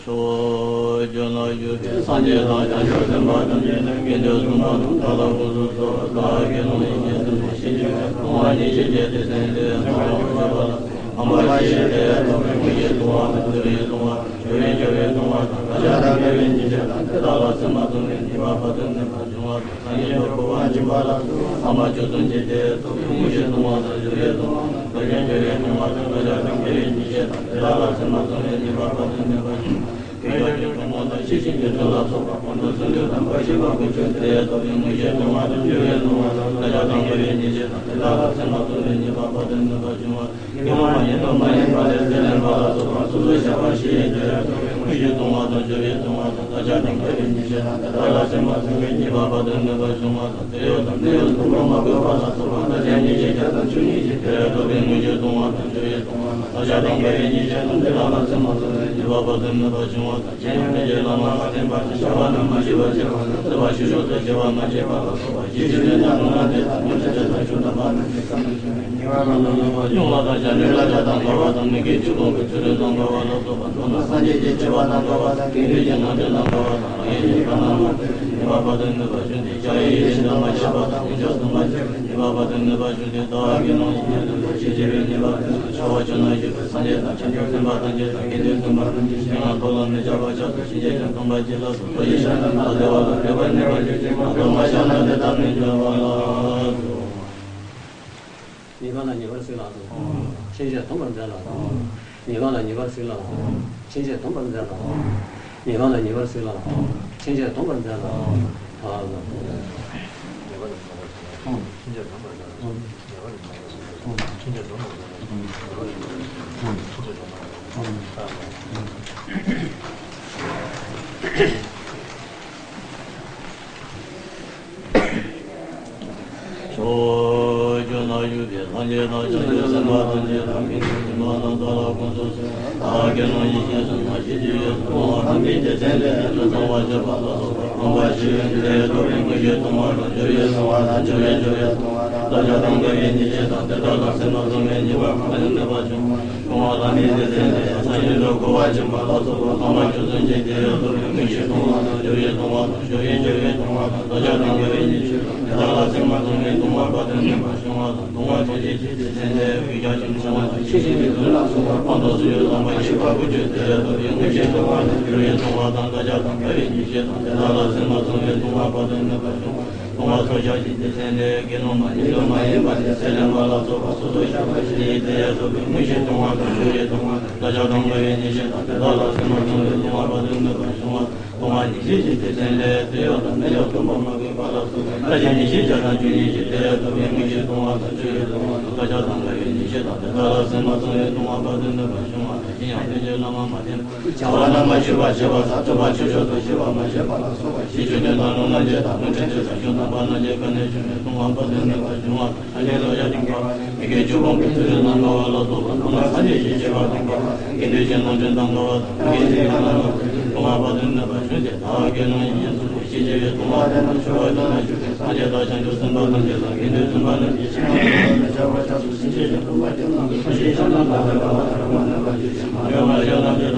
ཕྱོགས་བཅུ་ན་བཞུགས་པའི་སངས་རྒྱས་དང་བྱང་ཆུབ་སེམས་དཔའ་ཐམས་ཅད་དང་དགེ་འདུན་སེམས་དཔའ་རྣམས་དག་ལ་དགོངས་སུ་གསོལ། བདག་གིས་ལུང་ཡིད་ཆེས་ཚུལ་ཤེས་བགྱིས་པའི་སྟོང་པ་ཉིད་ཀྱི་རྗེས་དེ་ཚེ་འདིར་ཐོབ་པར་འགྱུར་བ་ལ། ཕམ་པ་བཞི་ཡི་དེ་ཡང་རྟོགས་པའི་དངོས་གཞི་སྟོང་པ་དང་འབྱུང་བའི་སྟོང་པ་དང་འབྱུང་བའི་འབྱུང་བའི་སྟོང་པ་དང་བསླབ་བྱ་དང་འགལ་བའི་ཉེས་བྱས་དང་དེ་དག་ལ་སེམས་མ་བཟུང་བའི་ཉེས་པ་བར་དུ་མེད་པར་འབྱུང་བ་དང་། སངས་རྒྱས་འགྲོ་ཀུན་དབང་ཆེན་པ་ལ་སོགས་པ་ཐ་མ་བཅུ་གསུམ་གྱི་དེ་ཡང་རྟོགས་པའི་དངོས་གཞི་སྟོང་པ་དང་འབྱུང་བའི་སྟོང་པ་དང་འགལ་བའི་འབྱུང་བའི་སྟོང་པ་དང་བསླབ་བྱ་དང་འགལ་བའི་ཉེས་བྱས་དང་དེ་དག་ལ་སེམས་མ་བཟུང་བའི་ཉེས་པ་བར་དུ་མེད་པར་འབྱུང་བ། ཀུན་ཁྱབ་ཀྱི་སྐྱོང་བ་དང་། ཤེས་བཞིན་གྱི་ཚུལ་ལ་སོགས་པ་ཀུན་ཏུ་སུ་འདུལ་དམ་པ་ཞི་བ་ཀུན་ཆུབ་སྟེ། ཐོབ་པའི་དངོས་གཞི་སྟོང་བ་དང་། འགྱུར་བའི་སྟོང་བ་དང་། བདག་ཅག་དང་འགལ་བའི་ཉེས་བྱས་དང་། དེ་དག་ལ་སེམས་པ་བཙུན་པས་ཉེས་པ་དཔག་ཏུ་མེད་པ་བྱུང་བ་དང་། ཡིན་ནོ་མ་ཡིན་ནོ་མ་ཡིན་པ་ལས་སེལ་ལེན་པ་ལ་སོགས་པ་སོ་སོར་བཤགས་པ་བཞི་ཡིས་དེ་ཐོབ་པའི་དངོས་གཞི་སྟོང་བ་དང་། འགྱུར་བའི་སྟོང་བ་དང་། བདག་ཅག་དང་འགལ་བའི་ཉེས་བྱས་དང་། དེ་དག་ལ་སེམས་པ་བཙུན་པས་ཉེས་པ་དཔག་ཏུ་མེད་པ་བྱུང་བ་དང་། དེ་ཡོད་དང་མེད་ཡོད་མཐོང་བར་མ་གོས་པ་ལ་སོགས་པ་བདག་ཅག་ཉེས་བྱས་བརྒྱ་དང་བཅུ་གཉིས་ཀྱིས་དེ་ཐོབ་པའི་དངོས་གཞི་སྟོང་བ་དང་། འགྱུར་བའི་སྟོང་བ་དང་། བདག་ཅག་དང་འགལ་བའི་ཉེས་བྱས་དང་། དེ་དག་ལ་སེམས་པ་བཙུན་པས་ཉེས་པ་དཔག་ཏུ་མེད་པ་བྱུང་བ་དང་། གཞན་ཡང་ཐེག་ཆེན་ལམ་ལ་མ་བརྟེན་པ་དང་། བྱ་བ་རྣམས་མ་ཞིག་པར་བྱེད་པ་དང་། བརྩོན་པ་ཆུད་ཟོས་སུ་སྐྱེ་བ་མ་སྐྱེས་པ་ལ་སོགས་པ་ཞི་བྱེད་ལས་རྣམ་སྣང་དེ་དག་ཉོན་མོངས་ཅན་དང་ཆོས་དང་བར་ན་འདྲེས་པ་རྣམས་ཀྱི་སེམས་ལ་ཞུགས་ནས་ཉེ་བར་རང་ལ་ཡོང་བ་དང་། བྱ་འདྲེ་ལ་ལྕགས་དང་འགལ་བ་དང་། མི་དགེ་བཅུ་སྤོང་བའི་ཚུལ་ཁྲིམས་དང་འགལ་བ་ལ་སོགས་པ། མདོར་ན་སངས་རྒྱས་ཀྱི་བྱ་བ་དང་འགལ་བ་དང་། དགེ་འདུན་གྱི་ངག་འཁྱལ་དང་འགལ་བ་དང་། ལམ་གྱི་ཉེས་པ་རྣམས་ལ་བརྟེན་ནས་ཉེས་པ་དཔག་ཏུ་མེད་པ་བྱུང་སྟེ། བྱ་བའི་ཡིད་བཞིན་དུ་མ་བྱས་པ་དང་། ལེགས་སྦྱར་སྡོམ་པ་བྱས་པས་ཉེས་པ་དཔག་ཏུ་མེད་པ་བྱུང་སྟེ། ལྟ་བ་དགེ་སློང་ཡིན་ཞེས་བརྫུན་པའི་ཕྱིར་བྱས་པའི་ཉེས་པ་ཕུད་དང་། བྱ་བ་ཆོས་རྣམས་ཞུས་པས་སངས་རྒྱས་དང་། བྱང་ཆུབ་སེམས་དཔའ་ཐམས་ཅད་དང་། དགེ་འདུན་བཙུན་པ་རྣམས་ཀྱི་ཞལ་སྔ་མཐོལ་ལོ་མི་བྱ་བར་ཤོག་ཅིག་ཕྱིན་ཆད་ཀྱང་སྟོང་པར་བྱིན་ལ་སོགས་སོ་ཡི་ཞལ་ནས་བདག་བདེ་བ་དང་བདེ་བར་གནས་པར་གྱུར་ཅིག་སྨྲ་སོ། མ་བྱས་ན་དེ་ལྟར་མི་འགྱུར་བ་ལགས་སོ། ཉེས་པ་ལ་ཉེས་པར་གཟིགས་ལ་སོགས། ཕྱིན་ཆད་སྡོམ་པར་མཛད་ལ་སོགས། ཉེས་པ་ལ་ཉེས་པར་གཟིགས་ལ་སོགས། ཕྱིན་ཆད་སྡོམ་པར་མཛད་ལ་སོགས། ཉེས་པ་ལ་ཉེས་པར་གཟིགས་ལ་སོགས། ཕྱིན་ཆད་སྡོམ་པར་མཛད་ལ་སོགས། ཐ་ལ། ཉེས་པ་ལ་ཉེས་པར་གཟིགས་ལ་སོགས། ཕྱིན་ཆད་སྡོམ་པར་མཛད་ལ་སོགས། ཉེས་པ་ལ་ཉེས་པར་གཟིགས་ལ་སོགས། ཕྱིན་ཆད་སྡོམ་པར་མཛད་ལ་སོགས། ཉེས་པ་ལ་ཉེས་པར་གཟིགས་ལ་སོགས། ཕྱིན་ཆད་སྡོམ་པར་མཛད་ལ་སོགས། ཐ་ལ། ཕྱོགས་བཅུ་ན་བཞུགས་པའི་སངས་རྒྱས་དང་། བྱང་ཆུབ་སེམས་དཔའ་ཐམས་ཅད་དང་། དགེ་འདུན་བཙུན་པ་རྣམས་དག་ལ་དགོངས་སུ་གསོལ། བདག་དགེ་སློང་ཡིན་ཞེས་བཟུང་བ་ཞིག་ཅི་ཡོད་དོ། སྟོང་པ་ཐམས་ཅད་ཀྱི་སེམས་ལས་ཡོངས་སུ་སྤངས་པར་བྱས་པ་ལ་སོགས་པ་ཕམ་པ་ཞིག་ཡོད་དེ། ཐོབ་པའི་དངོས་གཞི་སྟོང་བ་དང་། འགྱུར་བའི་སྟོང་བ་དང་། འགྱུར་བའི་འགྱུར་བའི་སྟོང་བ་དང་། བདག་ཅག་དང་འགལ་བའི་ཉེས་བྱས་དང་། དེ་དག་ལ་སེམས་པ་བཙུན་པས་ཉེས་པ་དཔག་ཏུ་མེད་པ་བྱུང་བ་དང་། བྱུང་བ་ལ་དམིགས་ཏེ་སེམས་ལས་ཡོངས་སུ་འགྱུར་བ་གོ་བར་བྱེད་པ་ལ་སོགས་པ་ཕམ་པ་བཅུ་གསུམ་གྱིས་དེ་ཡང་ཐོབ་པའི་དངོས་གཞི་སྟོང་བ་དང་། འགྱུར་བའི་སྟོང་བ་དང་། འགྱུར་བའི་འགྱུར་བའི་སྟོང་བ་དང་། བདག་ཅག་དང་འགལ་བའི་ཉེས་བྱས་དང་། དེ་དག་ལ་སེམས་པ་བཙུན་པས་སྟོང་པ་དཔག་ཏུ་མེད་པ་བྱུང་བ་དང་། སྟོང་པ་ཐམས་ཅད་ཀྱི་སེམས་ལས་ཀུན་ཁྱབ་ཀྱི་སྐྱོང་བ་དང་། ཤེས་བཞིན་གྱི་ཚུལ་ལ་སོགས་པ་ཀུན་ཏུ་སུ་འདུལ་དམ་པ་ཞི་བ་ཀུན་ཆུབ་སྟེ། ཐོབ་པའི་དངོས་གཞི་སྟོང་བ་དང་། འགྱུར་བའི་སྟོང་བ་དང་། བདག་ཅག་དང་འགལ་བའི་ཉེས་བྱས་དང་། དེ་དག་ལ་སེམས་པ་བཙུན་པས་སྟོང་པ་དཔག་ཏུ་མེད་པ་བྱུང་བ། སྟོང་པ་ཚོགས་བཤགས་བགྱིས་ཏེ་སེམས་ལས་དགེ་སློང་མ་ཡིན་དང་མ་ཡིན་པ་ལས་སེལ་ལེན་པ་ལ་སོགས་པ་སོ་སོར་བཤགས་པ་བཞི་ཡིས་དེ་ཡང་ཐོབ་པའི་དངོས་གཞི་སྟོང་བ་དང་། འགྱུར་བའི་སྟོང་བ་དང་། བདག་ཅག་དང་འགལ་བའི་ཉེས་བྱས་དང་། དེ་དག་ལ་སེམས་པ་བཙུན་པས་སྟོང་པ་དཔག་ཏུ་མེད་པ་བྱུང་བ། སྟོང་པ་ཉིད་ཤེས་བཞིན་དུ་སེམས་ལས་དེ་ཡོད་དང་མེད་ཡོད་མཐོང་བར་མ་གོས་པ་ལ་སོགས་པ་ལྟ་བྱེད་ཉིད་ཤེས་བྱ་དང་རྒྱུ་ཉིད་ཀྱི་དེ་ཡང་ཐོབ་པའི་དངོས་གཞི་སྟོང་བ་དང་། འགྱུར་བའི་སྟོང་བ་དང་། བདག་ཅག་དང་འགལ་བའི་ཉེས་བྱས་དང་། དེ་དག་ལ་སེམས་པ་བཙུན་པས་སྟོང་པ་དཔག་ཏུ་མེད་པ་བྱུང་བ་དང་། གཞན་ཡང་ཐེག་ཆེན་བླ་མ་མ་བསྟེན་པ། བྱ་བ་རྣམས་མ་ཞིག་པར་བྱེད་པ་དང་། བརྩོན་པ་ཆུད་ཟོས་སུ་སྐྱེ་བ་མ་བྱས་པ་ལ་སོགས་པ་ཞི་བྱེད་ལས་རྣམ་སྣང་བརྒྱད་དང་། ཀུན་དྲན་ཆོས་དང་ཤུགས་དང་བར་ན་འབྱེད་ཀ་ནས་བྱུང་བའི་སྟོང་པ་དཔག་ཏུ་མེད་པ་བྱུང་བ་དང་། ཕྱག་ཆེན་ལོ་བརྒྱ་དང་འགལ་བ་དང་། མི་དགེ་བཅུ་སྤོང་གི་ཚུལ་ཁྲིམས་དང་འགལ་བ་ལ་སོགས་པ་སྟོང་པ་ཐམས་ཅད་ཀྱི་བྱེད་པ་དང་འགལ་བ་དང་། དགེ་འདུན་གྱི་ནོར་འཁྲུལ་དང་འགལ་བ་དང་། མི་དགེ་བྱེད་པ་རྣམས་ལ་སྟོང་པ་དཔག་ཏུ་མེད་པ་བྱུང་སྟེ། བདག་དགེ་སློང་ཡིན་ཞེས་གསུངས་པ་ཞིག་ཅི་ཡོད་དོ། སྟོང་པ་དེ་རྣམས་ཕྱོགས་བཅུ་ན་བཞུགས་པའི་སངས་རྒྱས་དང་བྱང་ཆུབ་སེམས་དཔའ་ཐམས་ཅད་དང་། དགེ་འདུན་བཙུན་པ་རྣམས་ཀྱི་ཞལ་སྔ་ལྟར་ན་བྱ་བ་ཆགས་སོ། ཕྱིན་ཆད་ཀྱང་སྟོང་པར་བྱེད་པ་དང་། ཕྱིན་ཆད་ཀྱང་སྟོང་པར་བྱེད་པ་དང་།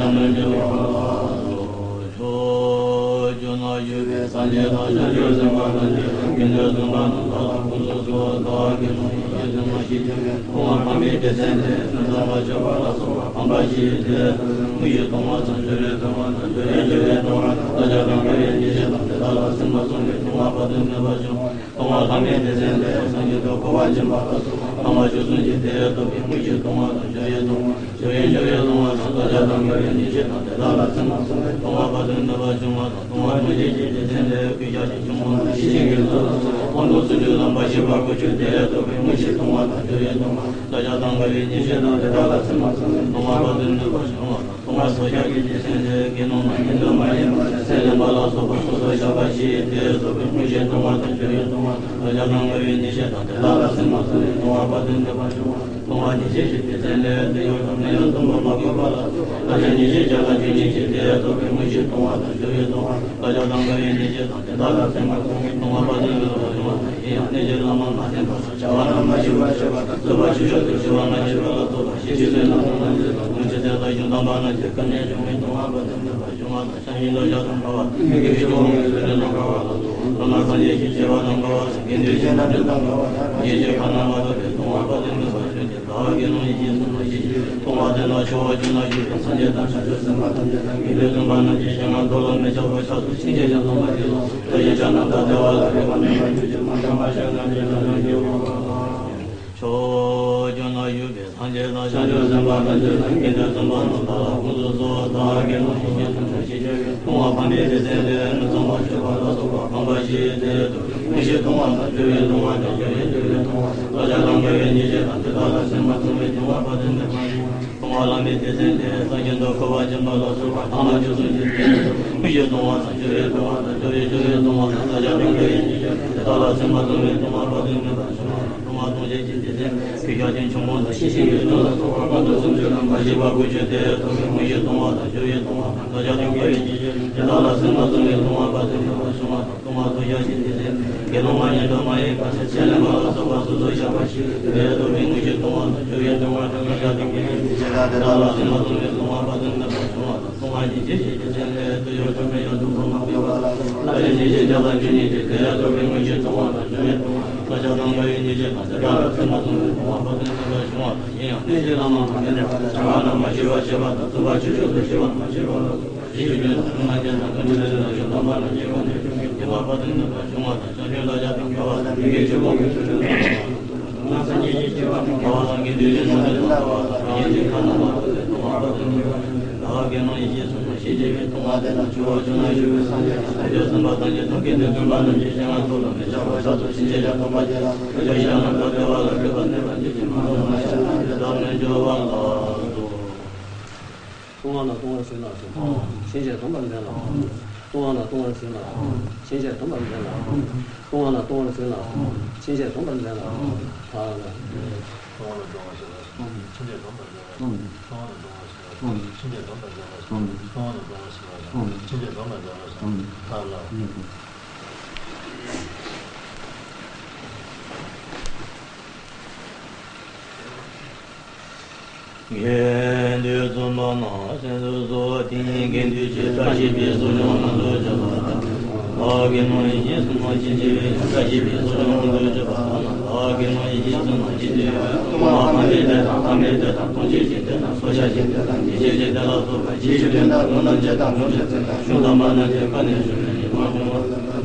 ཕྱོགས་བཅུ་ན་བཞུགས་པའི་སངས་རྒྱས་དང་བྱང་ཆུབ་སེམས་དཔའ་ཐམས་ཅད་དང་། དགེ་འདུན་བཙུན་པ་རྣམས་ཀྱི་དགེ་འདུན་བཙུན་པ་རྣམས་དག་ལ་དགོངས་སུ་གསོལ། བདག་གི་དགེ་སློང་ཡིན་ཞེས་གསུངས་པ་ཞིག་ཀྱང་མེད། སྟོང་པ་ཐམས་ཅད་ཀྱི་སེམས་ལས་ཡོངས་སུ་སྤངས་པར་བྱེད་པ་ལ་སོགས་པ་ཕམ་པ་བཞི་ཡིས་དེ་ཡང་ཐོབ་པའི་དངོས་གཞི་སྟོང་བ་དང་། འགྱུར་བའི་སྟོང་བ་དང་། འགྱུར་བའི་འགྱུར་བའི་སྟོང་བ་དང་། བདག་ཅག་དང་འགལ་བའི་ཉེས་བྱས་དང་། དེ་དག་ལ་སེམས་པ་བཙུན་པས་སྟོང་པ་དཔག་ཏུ་མེད་པ་བྱུང་བ། སྟོང་པ་ཐམས་ཅད་ཀྱི་སེམས་ལས་ཡོངས་སུ་འགྱུར་བ་གོ་བར་བྱེད་པ་ལ་སོགས་པ་ཕམ་པ་བཅུ་གསུམ་གྱིས་དེ་ཡང་ཐོབ་པའི་དངོས་གཞི་སྟོང་བ་དང་། འགྱུར་བའི་སྟོང་བ། འགྱུར་བའི་འགྱུར་བའི་སྟོང་བ་དང་། བདག་ཅག་དང་འགལ་བའི་ཉེས་བྱས་དང་། དེ་དག་ལ་སེམས་པ་བཙུན་པས་སྟོང་པ་དཔག་ཏུ་མེད་པ་བྱུང་བ་དང་། སྟོང་པ་ཐམས་ཅད་ཀྱི་སེམས་ལས་ཀུན་ཁྱབ་ཀྱི་སྐྱོང་བ་དང་། ཤེས་བཞིན་གྱི་ཚུལ་ལ་སོགས་པ་ཀུན་ཏུ་སུ་འདུལ་དམ་པ་ཞི་བ་ཀུན་ཆུབ་སྟེ། ཐོབ་པའི་དངོས་གཞི་སྟོང་པ་དང་། འགྱུར་བའི་སྟོང་པ། བདག་ཅག་དང་འགལ་བའི་ཉེས་བྱས་དང་། དེ་དག་ལ་སེམས་པ་བཙུན་པས་སྟོང་པ་དཔག་ཏུ་མེད་པ་བྱུང་བ་དང་། སྟོང་པ་ཚོགས་བཤགས་ཀྱི་སྡེ་ཚན་ལས་དགེ་སློང་མ་ཡིན་དང་མ་ཡིན་པ་ལས་སེལ་ལེན་པ་ལ་སོགས་པ་སོ་སོར་བཤགས་པ་བཞི་ཡིས་དེ་ཐོབ་པའི་དངོས་གཞི་སྟོང་པ་དང་། འགྱུར་བའི་སྟོང་པ་དང་། བདག་ཅག་དང་འགལ་བའི་ཉེས་བྱས་དང་། དེ་དག་ལ་སེམས་པ་བཙུན་པས་སྟོང་པ་དཔག་ཏུ་མེད་པ་བྱུང་བ་དང་། སྟོང་པ་ཉིད་ཤེས་བཞིན་དུ་སེམས་ལས་དེ་ཡོད་དང་མེད་ཡོད་མཐོང་བར་མ་གོས་པ་ལ་སོགས་པ་ལྟ་བྱེད་ཉིད་ཤེས་བྱ་དང་རྒྱུ་ཉིད་ཀྱི་དེ་ཡང་ཐོབ་པའི་དངོས་གཞི་སྟོང་པ་དང་། འགྱུར་བའི་སྟོང་པ་དང་། བདག་ཅག་དང་འགལ་བའི་ཉེས་བྱས་དང་། དེ་དག་ལ་སེམས་པ་བཙུན་པས་སྟོང་པ་དཔག་ཏུ་མེད་པ་བྱུང་བ་དང་། གཞན་ཡང་ཐེག་ཆེན་བླ་མ་མ་བསྟེན་པ་དང་། བྱ་བ་རྣམས་མ་ཞིག་པར་བྱེད་པ་དང་། བརྩོན་པ་ཆུད་ཟོས་སུ་སྐྱེ་བ་མ་སྐྱེས་པ་ལ་སོགས་པ་ཞི་བྱེད་ལས་རྣམ་སྣང་བརྒྱད་དང་། ཀུན་ཤེས་ལས་ལྷག་ཞུགས་དམ་པ་རྣམས་ཀྱི་ཀུན་ནས་བྱུང་བའི་སྟོང་པ་དཔག་ཏུ་མེད་པ་བྱུང་བ་དང་། བྱམས་སྙིང་རློབ་བཤགས་དང་འགལ་བ་དང་། མི་དགེ་བཅུ་སྤོང་གི་ཚུལ་ཁྲིམས་དང་འགལ་བ་ལ་སོགས་པ། མདོར་ན་སངས་རྒྱས་ཀྱི་བྱ་བ་དང་འགལ་བ་དང་། དགེ་འདུན་གྱི་རྣམ་འགྲེལ་དང་འགལ་བ་དང་། ཉེས་བྱས་ཁ་ན་མ་ཐོ་བའི་སྟོང་པ་དཔག་ཏུ་མེད་པ་བྱུང་སྟེ། བདག་དགེ་སློང་ཡིན་ཞེས་གསུངས་པ་ཞིག་ཅི་ཡོད་དོ། སྟོང་པ་དེ་རྣམས་ཕྱོགས་བཅུ་ན་བཞུགས་པའི་སངས་རྒྱས་དང་བྱང་ཆུབ་སེམས་དཔའ་ཐམས་ཅད་དང་། དགེ་འདུན་བཙུན་པ་རྣམས་ཀྱི་ཞལ་སྔ་མཐོལ་ལོ་མི་བྱ་བར་ཕྱག་འཚལ་ལོ། ཕྱིན་ཆད་ཀྱང་སྟོང་པར་བྱེད་ལོ། ལྟ་བྱེད་བྱ་རྣམས་དང་བྲལ་བ་ལ་རེག་པ་མེད་པར་གྱུར་ཅིག་སྨྲ་བྱ་མ་བྱ་ན་དེ་ལྟར་མི་འགྱུར་བ། ཕྱོགས་བཅུ་ན་ ན་བཞུགས་པའི་སངས་རྒྱས་དང་བྱང་ཆུབ་སེམས་དཔའ་ཐམས་ཅད་དང་དགེ་འདུན་སེམས་དཔའ་རྣམས་དག་ལ་དགོངས་སུ་གསོལ། བདག་གིས་ནི་ཡིད་ཀྱིས་བཟུང་བའི་ཤེས་བྱའི་ལྟུང་བ་ཕམ་པའི་སྡེ་ཚན་ལས་མི་གཙང་བ་བཅོས་པ་ལ་སོགས་པ་གང་བ་ཞིག་དེ་ལྟ་བུའི་མངོན་ཤེས་ལྟུང་བ་དང་སྦྱོར་བའི་ལྟུང་བ་དང་སྦྱོར་བའི་སྦྱོར་བའི་ལྟུང་བ་དང་བསླབ་བྱ་དང་འགལ་བའི་ཉེས་བྱས་དང་དེ་དག་ལ་སེམས་མ་གཙང་བའི་སྡིག་པ་དང་ལྡན་པ་ཡིན་ན། ལྟུང་བ་ལ་མི་སྡེ་ཚན་ལས་ས་ཆེན་དུ་འཁོར་བ་འཁྱམས་པ་ལ་སོགས་པ་ཐ་མ་བཅུ་གསུམ་ཞིག་དེ་ལྟ་བུའི་མངོན་ཤེས་ལྟུང་བ་དང་སྦྱོར་བའི་ལྟུང་བ་དང་སྦྱོར་བའི་སྦྱོར་བའི་ལྟུང་བ་དང་བསླབ་བྱ་དང་འགལ་བའི་ཉེས་བྱས་དང་དེ་དག་ལ་སེམས་མ་གཙང་བའི་སྡིག་པ་དང་ལྡན་པ་ཡིན་ན། ལྟུང་བ་ལྟུང་བྱེད་ཀྱི་སྡེ་ཚན། ཁྱོད་ཀྱང་ཆེན་ཆུང་མོ་དང་ཤེས་བཞིན་པའི་དོན་ལ་སོགས་པ་ཁ་དོག་སུམ་ཅུ་རྣམ་པར་ཤེས་པ་དགུ་བཅུ་དེ་ལྟ་བུའི་མངོན་ཤེས་ལྟུང་བ་དང་སྦྱོར་བའི་ལྟུང་བ་དང་བསླབ་བྱ་དང་འགལ་བའི་ཉེས་བྱས་དེ་དག་ལ་སེམས་མ་གཙང་བའི་ལྟུང་བ་དང་ལྡན་པ་བྱུང་བ་དང་། ལྟུང་བ་ལྟུང་བྱེད་ཀྱི་སྡེ་ཚན། དགེ་སློང་མ་ཉན་ཐོས་མ་ཡིན་པ་ཚེ་ཚད་ལེན་པ་ལ་སོགས་པ་སོ་སོར་བཤགས་པ་ཞིག་དེ་ལྟ་བུའི་མངོན་ཤེས་ལྟུང་བ་དང་སྦྱོར་བའི་ལྟུང་བ་དང་བསླབ་བྱ་དང་འགལ་བའི་ཉེས་བྱས་དེ་དག་ལ་སེམས་མ་གཙང་བའི་ལྟུང་བ་དང་ལྡན་པ་བྱུང་བ་དང་། ལྟུང་བ་ཉེས་བྱས་ཀྱི་སྡེ་ཚན་ལས་དུ་ཡོད་ཆོག་མིན་ཡང་དུ་ཁོ་ན་ཡོད་པ་ལ་སོགས་པ་ལྟ་བའི་ཉེས་བྱས་བརྒྱ་དང་བཅུ་གཉིས་ཀྱི་དེ་ལྟ་བུའི་མངོན་ཤེས་ལྟུང་བ་དང་སྦྱོར་བའི་ལྟུང་བ། བསླབ་བྱ་དང་འགལ་བའི་ཉེས་བྱས་དང་དེ་དག་ལ་སེམས་མ་གཙང་བའི་ལྟུང་བ་དང་ལྡན་པ་བྱུང་བ་དང་། གཞན་ཡང་གནས་ཤིང་བླ་མ་དང་མི་འདྲ་བ་དང་བྱ་བ་རྣམ་པར་ཤེས་པར་བྱེད་པ་དང་རྩོམ་པ་ཆོས་ཕྱོགས་སུ་ཤེས་པ་རྣམ་པར་ཤེས་པ་ལ་སོགས་པ་ཡིད་ཀྱི་རྒྱུན་དང་ལུང་རྣམ་འབྱེད་དང་ལུང་ཕྲན་ཚེ་དང་ཞུང་དང་པ་རྣམས་ཀྱི་སྒོ་ནས་བྱུང་བའི་སྡིག་པ་དང་ལྡན་པ་བྱུང་བ་དང་། བྱང་ཆུབ་བསླབ་བྱ་དང་འགལ་བ་དང་མི་དགེ་བཅུ་སྤོང་གི་ཚུལ་ཁྲིམས་དང་། སངས་རྒྱས་ཀྱི་སྤྱོད་པ་དང་འགལ་བ་དང་དགེ་འདུན་གྱི་ནང་དོན་དང་འགལ་བ་དང་ཡིད་ཀྱི་ཁ་ན་མ་ཐོ་དེ་ལྟུང་བ་དང་ལྡན་པ་བྱུང་བ་དང་། བདག་གིས་ནི་ཡིད་ཀྱིས་བཟུང་བའི་ཤེས་བྱའི་ལྟུང་བ་དེ་དག་ཆུ་བོ་ཆུ་ནང་བཞུགས་པའི་སངས་རྒྱས་དང་བྱང་ཆུབ་སེམས་དཔའ་ཐམས་ཅད་དང་དགེ་འདུན་སེམས་དཔའ་རྣམས་ཀྱི་སྤྱན་སྔར་ཐུགས་ལ་མི་འཆར་བར་ཕྱག་ཏུ་ཕྱིན་ཆད་ཀྱང་ཐོགས་པ་ཅི་ལ་སོགས་ཀྱི་ཕྱག་རྣམས་ལ་བསྟོད་པ་ལ་སྤྲོས་པ་མེད་པར་ཉིད་ཀྱིས་མ་བཟུང་བར་ཕྱག་ན་དེ་ལྟར་མི་འགྱུར་བ་ལགས་སོ། ལྟུང་བ་ལ་ལྟུང་བར་ཟད་ལགས་སོ། ཕྱིན་ཆད་སྡོམ་པར་མཛད་ལགས་སོ། ལྟུང་བ་ལ་ལྟུང་བར་ཟད་ལགས་སོ། ཕྱིན་ཆད་སྡོམ་པར་མཛད་ལགས་སོ། ལྟུང་བ་ལ་ལྟུང་བར་ཟད་ལགས་སོ། ཕྱིན་ཆད་སྡོམ་པར་མཛད་ལགས་སོ། ལྟུང་བ་ལ་ལྟུང་བར་ཟད་ལགས་སོ། ཕྱིན་ཆད་སྡོམ་པར་མཛད་ལགས་སོ། ལྟུང་བ་ལ་ལྟུང་བར་ཟད་ལགས་སོ། ཕྱིན་ཆད་སྡོམ་པར་མཛད་ལགས་སོ། ལྟུང་བ་ལ་ལྟུང་བར་ཟད་ལགས་སོ། ཕྱིན་ཆད་སྡོམ་པར་མཛད་ལགས་སོ། ལྟུང་བ་ལ་ལྟུང་བར་ཟད་ལགས་སོ། དགེ་འདུན་བཙུན་མ་རྣམས་སེམས་སུ་གསོལ། དེ་ཉིད་དགེ་འདུན་གྱི་བཀྲ་ཤིས་པའི་གསོ་སྦྱོང་མང་དུ་བྱེད་པ་དང་། བདག་གིས་ནི་ཡིད་ཀྱིས་བཟུང་བའི་ཤེས་བྱའི་བཀྲ་ཤིས་པའི་གསོ་སྦྱོང་མང་དུ་བྱེད་པ་དང་། བདག་གིས་ནི་ཡིད་ཀྱིས་བཟུང་བའི་ཤེས་བྱའི་ལྟུང་བ་ཕམ་པའི་སྡེ་དང་ཕམ་པའི་སྡེ་དང་ལྟུང་བྱེད་ཀྱི་སྡེ་དང་གསོ་བྱ་ཀྱི་སྡེ་དང་ཉེས་བྱས་ཀྱི་སྡེ་ལ་སོགས་པ་ཞི་བའི་དོན་དང་ལུང་རྣམ་འབྱེད་དང་ལུང་ཕྲན་ཚེགས་དང་གཞུང་དམ་པ་རྣམས་ཀྱི་བཀའ་ནས་ཞུས་པའི་ཉེས་པ་སྦྱོང་བ་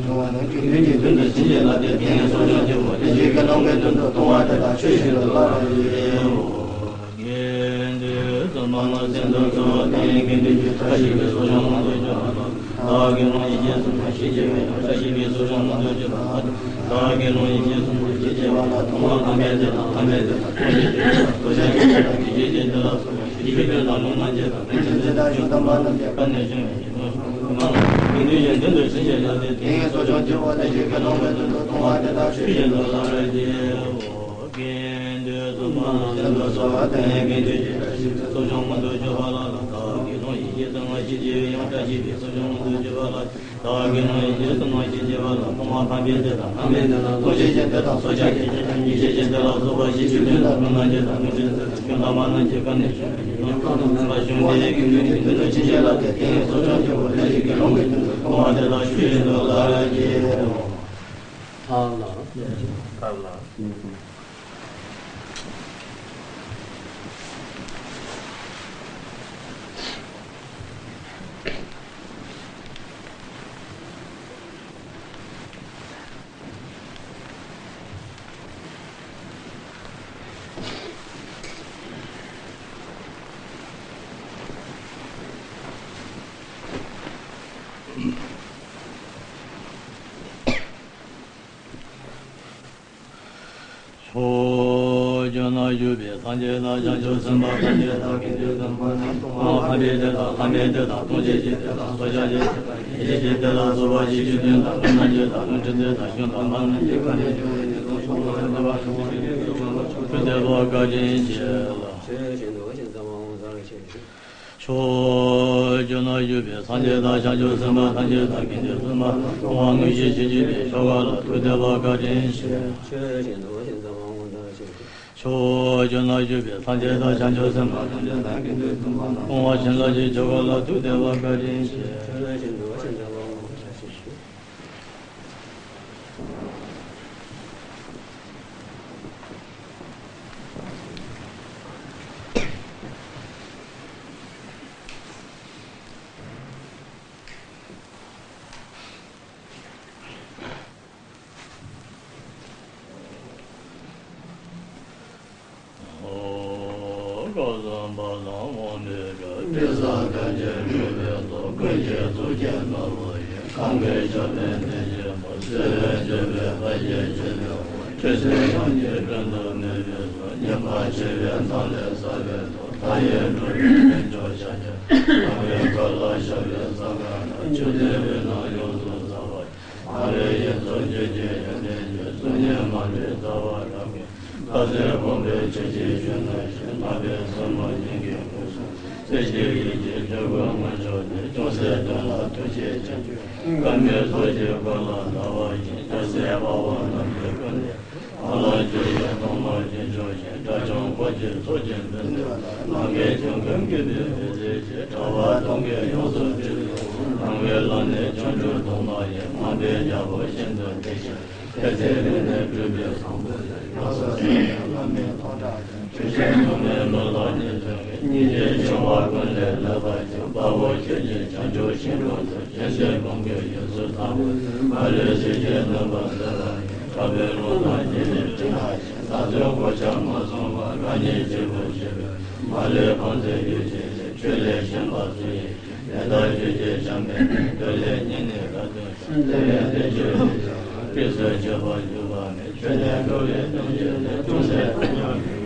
དང་དགེ་འདུན་གྱི་མདུན་དུ་བྱིན་གྱིས་བརླབས་ཏེ་དེ་ཉིད་གསོ་སྦྱོང་བགྱིའོ། ལས་ཀྱི་དགེ་སློང་གི་མདུན་དུ་ལྟུང་བ་དེ་དག་ཆོས་བཞིན་དུ་བསླབ་པར་བགྱིའོ། དགེ་འདུན་བཙུན་མ་རྣམས་སེམས་སུ་གསོལ། དེ་ཡང་དགེ་འདུན་གྱི་བཀྲ་ཤིས་པའི་གསོ་སྦྱོང་མང་དུ་བྱེད་པ་དང་། བདག་གིས་ནི་ཡིད་ཀྱིས་བཟུང་བའི་ཤེས་བྱའི་བཀྲ་ཤིས་པའི་གསོ་སྦྱོང་མང་དུ་བྱེད་པ་དང་། བདག་གིས་ནི་ཡིད་ཀྱིས་བཟུང་བའི་ཤེས་བྱའི་ལྟུང་བ་ཕམ་པའི་སྡེ་དང་ཕམ་པའི་སྡེ་དང་ལྟུང་བྱེད་ཀྱི་སྡེ་དང་གསོ་བྱ་ཀྱི་སྡེ་དང་ཉེས་བྱས་ཀྱི་སྡེ་ལ་སོགས་པ་ཞི་བའི་དོན་དང་ལུང་རྣམ་འབྱེད་དང་ལུང་ཕྲན་ཚེགས་དང་གཞུང་དམ་པ་རྣམས་ཀྱི་བཀའ་ནས་ཞུས་པའི་ཉེས་པ་སྦྱོང་བ་དང་དགེ་འདུན་གྱི་མདུན་དུ་བྱིན་གྱིས་བརླབས་ཏེ་དེ་ཉིད་གསོ་སྦྱོང་བགྱིའོ། ལས་ཀྱི་དགེ་སློང་གི་མདུན་དུ་ལྟུང་བ་དེ་དག་ཆོས་བཞིན་དུ་བསླབ་པར་བགྱིའོ། དགེ་འདུན་བཙུན་མ་རྣམས་སེམས་སུ་གསོལ། དེ་ཡང་དགེ་འདུན་གྱི་བཀྲ་ཤིས་པའི་གསོ་སྦྱོང་མང་དུ་བྱེད་པ་ལ། བདག་གིས་ནི་ཡིད་ཀྱིས་བཟུང་བའི་ཤེས་བྱའི་ཡང་བཀྲ་ཤིས་པའི་གསོ་སྦྱོང་མང་དུ་བྱེད་པ་ལ། བདག་གིས་ནི་ཡིད་ཀྱིས་བཟུང་བའི་ཤེས་བྱའི་ལྟུང་བ་ཕམ་པའི་སྡེ་དང་ཕམ་པའི་སྡེ་དང་ལྟུང་བྱེད་ཀྱི་སྡེ་དང་གསོ་བྱ་ཀྱི་སྡེ་དང་ཉེས་བྱས་ཀྱི་སྡེ་ལ་སོགས་པ་ཞི་བའི་དོན་དང་ལུང་རྣམ་འབྱེད་དང་ལུང་ཕྲན་ཚེགས་དང་གཞུང་དམ་པ་རྣམས་ཀྱི་བཀའ་ནས་ཞུས་པའི་ཉེས་པ་སྦྱོང་བ་དང་ལུང་རྣམ་འབྱེད་དང་ལུང་ཕྲན་ཚེགས་དང་གཞུང་དམ་པ་རྣམས་ཀྱི་བཀའ་ནས་ཞུས་པའི་ཉེས་པ་སྦྱོང་བ་དང་དགེ་འདུན་གྱི་མདུན་དུ་བྱིན་གྱིས་བརླབས་ཏེ་དེ་ཡང་གསོ་སྦྱོང་བགྱིའོ། ལས་ཀྱི་དགེ་སློང་གི་མདུན་དུ་ལྟུང་བ་དེ་དག་ཆོས་བཞིན་དུ་བསླབ་པར་བགྱིའོ། ཐབས་ལ། ཐབས་ལ། ཕྱོགས་བཅུ་ན་བཞུགས་པའི་སངས་རྒྱས་དང་བྱང་ཆུབ་སེམས་དཔའ་ཐམས་ཅད་དག་གིས་དེ་ཙམ་པ་ནི་ལྟུང་བ་ཕམ་པའི་སྡེ་དང་ལྷ་མིའི་སྡེ་དང་ལྟུང་བྱེད་ཀྱི་སྡེ་དང་གསོ་བྱ་ཡི་སྡེ་དང་ཡེ་ཤེས་ཀྱི་སྡེ་ལ་སོགས་པ་ཞི་བའི་དོན་དང་ལུང་རྣམ་འབྱེད་དང་ལུང་ཕྲན་ཚེགས་དང་གཞུང་དམ་པ་རྣམས་ཀྱི་བཀའ་ནས་ཞུས་པའི་ཉེས་པ་སྦྱོང་བ་དང་ལྡན་པ་ཐུགས་བདེ་བ་བཀའ་དྲིན་ཆེ་ལགས། ཆོས་བཞིན་དུ་ཤིན་ཏུ་མ་འོངས་ཟེར་ཞིང་། ཕྱོགས་བཅུ་ན་བཞུགས་པའི་སངས་རྒྱས་དང་བྱང་ཆུབ་སེམས་དཔའ་ཐམས་ཅད་དག་གིས་དེ་ཙམ་པ་ལྟུང་བ་མངོན་ཤེས་ཆོས་སྤྱོད་པའི་ཆོ་ག་ལ་ཐུགས་བདེ་བ་བཀའ་དྲིན་ཆེ། ཆོས་བཞིན་དུ་ཤིན་ཏུ་མ་འོངས་ཟེར་ཞིང་། ཕྱོགས་བཅུ་ན་བཞུགས་པའི་སངས་རྒྱས་དང་བྱང་ཆུབ་སེམས་དཔའ་ཐམས་ཅད་དག་གིས་དེ་ཙམ་པ་ལྟུང་བ་བྱིན་རླབས་ཀྱི་ཆོ་ག་ལ་ཐུགས་བདེ་བ་བཀའ་དྲིན་ཆེ། ཆོས་བཞིན་དུ་ཤིན་ཏུ་མ་འོངས་ཟེར་ཞིང་། སྐལ་བཟང་བ་དང་དབང་མེད་དགྲ། དེ་ས་ག་རྒྱལ་སྤྲུལ་པའི་ཚོགས། ཀུན་གྱི་གཙུག་རྒྱན་ནོར་བུ་ཡིས། གང་གི་ཞབས་པད་བརྟན་ཅིང་འབར། སྲིད་པའི་འཇིགས་པའི་ཕ་རྒྱལ་བྱེད་པའི་དབང་། ཆོས་སྲིད་དབྱངས་ཀྱི་སྒྲོན་དུ་མེ་བཞིན་སོང་། ཉི་མ་ཕྱེད་པའི་མཚམས་ལས་གསལ་བའི་ཐོག་མཐའ་ཡས་འགྲོ་བའི་རྟེན་མཆོག་ཤཱཀྱ། གང་གི་བཀའ་ལ་ཞབས་པད་ཚང་བའི་བླ། ཆུ་ལྡན་རི་རྣམས་ཡོངས་སུ་ཟ་བ། མ་ལུས་ཡིད་གསུམ་ཆོས་ཀྱི་ཡོན་ཏན་ཀུན། གསུང་སྙན་མ་ལུས་ཟླ་བ་རབ་རྒྱས། ལྷ་སྲས་དགོངས་པའི་ཆོས་ཀྱི་གཞོན་ནུ་ཞིག་ལྷག་པའི་སྲས་མོ་སྙིང་གི་དངོས་སུ། སྲས་ཀྱི་ཡིད་ཀྱི་དྲིལ་བུ་མངོན་ཕྱོགས་ནས། ཅུང་ཟད་དོན་ལ་ཐུགས་རྗེ་ཅན། སྐར་མའི་ཚོགས་ཀྱིས་བསྐོར་ལ་ཟླ་བ་བཞིན། ལྕགས་སྲེག་དཔའ་བོ་རྣམས་ཀྱི་སྐུ་ནས། ཧ་ལམ་ཆུ་ཡི་གཏོར་མ་རྒྱུན་འཇུག་བཞིན། དགྲ་བཅོམ་འཁོར་གྱི་ཚོགས་ཀྱིས་འདུད་ནས། ལང་ཀའི་ཆུ་ཀུན་གུས་པས་འབུལ་མཛད་ཅིང་། དྲ་བ་སྟོང་གིས་ཡོངས་སུ་སྤྲུལ་ཏེ། སྣང་བའི་ལམ་ནས་སྤྱང་ཀྲུང་གདོང་དམར་ཡིས། དམག་དཔོན་རྒྱལ་པོ་ཤིན་ཏུ་བདེ་ཞིང་། མཁྱེན་བརྩེ་རིགས་ནས་སྤྲུལ་པའི་བཟང་པོ་ཡིས། ལག་སོགས་སྲིད་པའི་ལྷ་མིའི་ཐོག་ཁྲ་ཆེན། ཆོས་སྐྱོང་སྲུང་མའི་མི་ལ་ནི་མཐུན་པའི། སྙིང་རྗེའི་ཆེ་བ་ཀུན་ལས་ལེགས་པར་བྱུང་། དཔའ་བོ་ཁྱོད་ཀྱིས་བྱང་ཆུབ་ཤིང་དྲུང་དུ། བྱོན་ཏེ་གང་གི་ཡིད་སུ་དག་པའི། མ་ལུས་སྲིད་ཞིའི་ནུས་པ་འདི་ལ་ཡང་། དགའ་བའི་བློ་དང་ཉེ་བའི་དྲིན་ལ་ཞེན། ད་གཟོད་གོ་ཆ་མ་བཟུང་བར། རང་ཉིད་སྐྱེས་བུ་བྱེད་པའི། མ་ལུས་གང་ཚེ་ཡུད་ཅིག་ལས། ཆོས་ལས་གཞན་པ་སུ་ཡིས་ཀྱང་། དེ་ལྟར་ཆོས་ཀྱི་བྱམས་པའི་གནས། འདོད་ལས་ཉེ་ནས་རབ་ཏུ་བྱུང་། དེ་ལས་བསྟན་བཅོས་ཡིན་ཞིང་། དཔེ་སྲོལ་འབྱེད་པར་འཇུག་པ་མེད། ཆོས་ལས་འགྲོ་བའི་དོན་བྱེད་ལས། ཅུང་ཟད་ཐ་སྙད་མེད།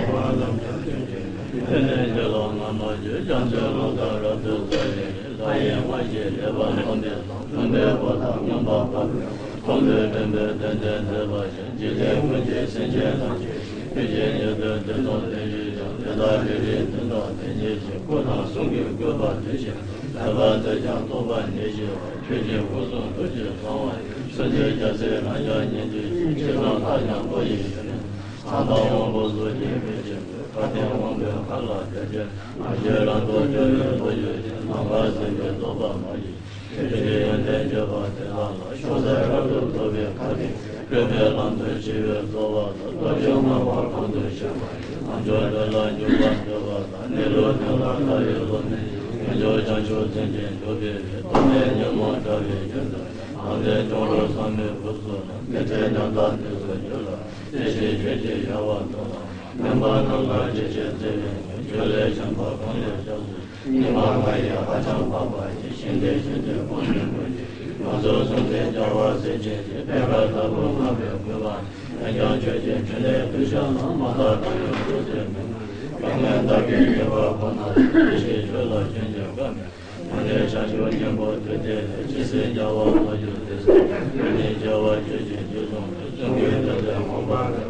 འཁོར་བ་ལམ་བརྒྱ་སྟོན་གྱི་མེ། དེ་ནས་ཆོས་ལ་རྔ་མ་བརྗོད། རྒྱ་མཚོའི་ཀློང་དག་རབ་ཏུ་རྩོལ་བའི། ལྷ་ཡི་དབང་བཞིས་ལེགས་པར་གནང་བའི་བཟང་། མཐོན་པོའི་གོ་ཐག་མངོན་པར་འཕགས་པའི། མཐོང་ལོས་དྲན་པའི་དོན་དེ་མཛད་པ་བཞིན། འཇིག་རྟེན་ཀུན་གྱི་སེམས་ཅན་ཐམས་ཅད་ཀྱི། ཐུགས་རྗེའི་ཉེ་དུ་དེ་ཙམ་ལྡན་ཞིང་། དེ་དག་རེ་རེའི་དོན་དང་དོན་གཉེར་ཞིང་། སྐུ་དང་གསུང་གི་བཀོད་པ་མཐུ་ཆེན་པོས། མཛད་པ་འདིར་ཀྱང་རྟོགས་པ་ནད་ཞི་བར། ཆོས་ཀྱི་སྐུ་གསུང་ཐུགས་ཀྱི་གསང་བ་ཡི། སྲིད་མཐའི་རྒྱལ་སྲས་རང་ཡང་ཉིད་དུ་ཞུགས། ཕྱི་ནང་ལྷ་ཡང་བློ་ཡིས་ཡོད་ནས། གང་དག་དབང་པོ་གཟུགས་ཀྱི་མི་ཆེན་པོས། བཀའ་བསྟན་དབང་པོའི་མཁའ་ལ་བརྡལ་བྱས། ང་ཞའི་རང་ཐོག་སྤྲུལ་པའི་བློ་ཡོད་ཅིང་། ནམ་མཁའ་ཟིན་པའི་རྟོགས་པ་མ་ཞིག་ཆོས་ཀྱི་ཡོན་ཏན་བརྗོད་པ་དེ་དག་ལ། ཤོག་སེར་རབ་ཏུ་ཐོབ་པའི་མཁའ་ལྡིང་། སྤྲུལ་པའི་ལམ་དུ་ཞི་བའི་རྩོལ་བ་དང་། སྟོབས་བཅུ་མངའ་འོག་གོང་དུ་བཞག་པ་ཡིས། ལམ་མཆོག་དོན་ལ་འཇུག་པར་འདོད་པ་དང་། གནས་ལུགས་དོན་ལ་ལྟ་བའི་བློ་ནི། ཡོན་མཆོག་བྱང་ཆུབ་སེམས་ཀྱིས་འགྲུབ་པའི་ཕྱིར། རྟོག་མེད་ཉོན་མོངས་བྲལ་བའི་ཡུལ་དུ། ནམ་མཁའི་འབྱུང་རོལ་ཟབ་མོའི་སྦུབས་སུ་ལྷུང་། མི་འབྲལ་ཉམས་དག་དུས་སུ་འགྱུར་ལ། བརྩེ་ཞིང་ཆོས་ཀྱི་ཡལ་བ་དུ་ལ། སྨོན་པ་རྣམས་ལ་འགྲེལ་བྱེད་བརྩེ་བའི་ཉོན། ཆོས་ལས་གཞན་པ་གང་ལས་སྐྱབས་སུ་མཆི། སྙིགས་མ་ལྔ་ཡིས་ཧ་ཅང་འཕགས་པ་ཡི། ཞིང་དེར་ཞིག་སྟེ་དབང་ལྡན་ཀུན་གྱི། ཡོངས་སུ་བཟུང་སྟེ་རྒྱལ་བ་སྲས་བཅས་ཀྱི། པད་དཀར་ལྟ་བུར་བསྔགས་པའི་གུས་པ། འོན་ཀྱང་ཆོས་ཀྱི་འཕྲིན་ལས་ཕུལ་བྱ་ལ། མ་དག་དགྲ་ཡི་སྐུ་ཚེ་མི་མངའ། དཀའ་ངལ་བདག་གིས་བརྒྱུད་པ་ཁོ་ན་ལ། བདེ་གཤེགས་ཆོས་ལ་ཞོན་ཅིང་དགའ་མི། ཡོན་ཏན་བྱང་ཆུབ་སྙིང་པོ་ཐུགས་ཐིག་ལེ། ཇི་སྲིད་རྒྱལ་བ་དལ་འབྱོར་འདི་སྲིད་དུ། ཉོན་མོངས་སྐྱེ་བ་ཆོས་ཀྱི་རྒྱུ་གསུངས་ཏེ། བཙུན་གྱི་དོན་དུ་དབང་པོ་བསྐུལ་བ་ཡི།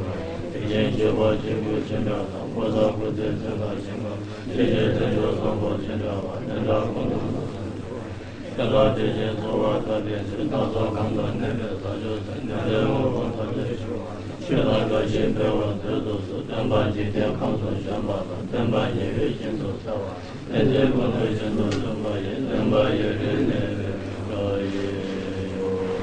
དེ་བཞིན་གཤེགས་པ་སྐྱེ་དགུའི་ཆོས་འབྲེལ་དང་། འཁོར་ས་སྐུ་ཚེ་མཚོན་དང་ཞིང་ཁམས། ཆོས་ཀྱི་དོན་མཆོག་བཟང་པོ་ཆོས་འབྲེལ་བ། དེ་འདྲ་ཀུན་ཏུ་སྣང་དུ་འགྲོ་བ། དེ་ལ་དེ་བཞིན་གསོལ་བ་བཏབ་པའི་ཕྱིར། བདག་སོགས་གང་དུ་གནས་པའི་ས་ཕྱོགས་སུ། ཉམས་ལེན་དངོས་པོ་ཐམས་ཅད་ཞི་བ། ཆོས་ལ་དགའ་ཞིང་འཕེལ་བར་མཛད་དུ་གསོལ། སྟོན་པ་འཇིག་རྟེན་ཁམས་སུ་བྱོན་པ་དང་། བསྟན་པ་ཉི་འོད་བཞིན་དུ་གསལ་བ། དེ་འདྲའི་སྐུ་མདོག་བཞིན་དུ་སྟོན་པ་ཡི། བསྟན་པ་ཡུན་རིང་གནས་པའི་བཀའ་ཡིས་ཤོག།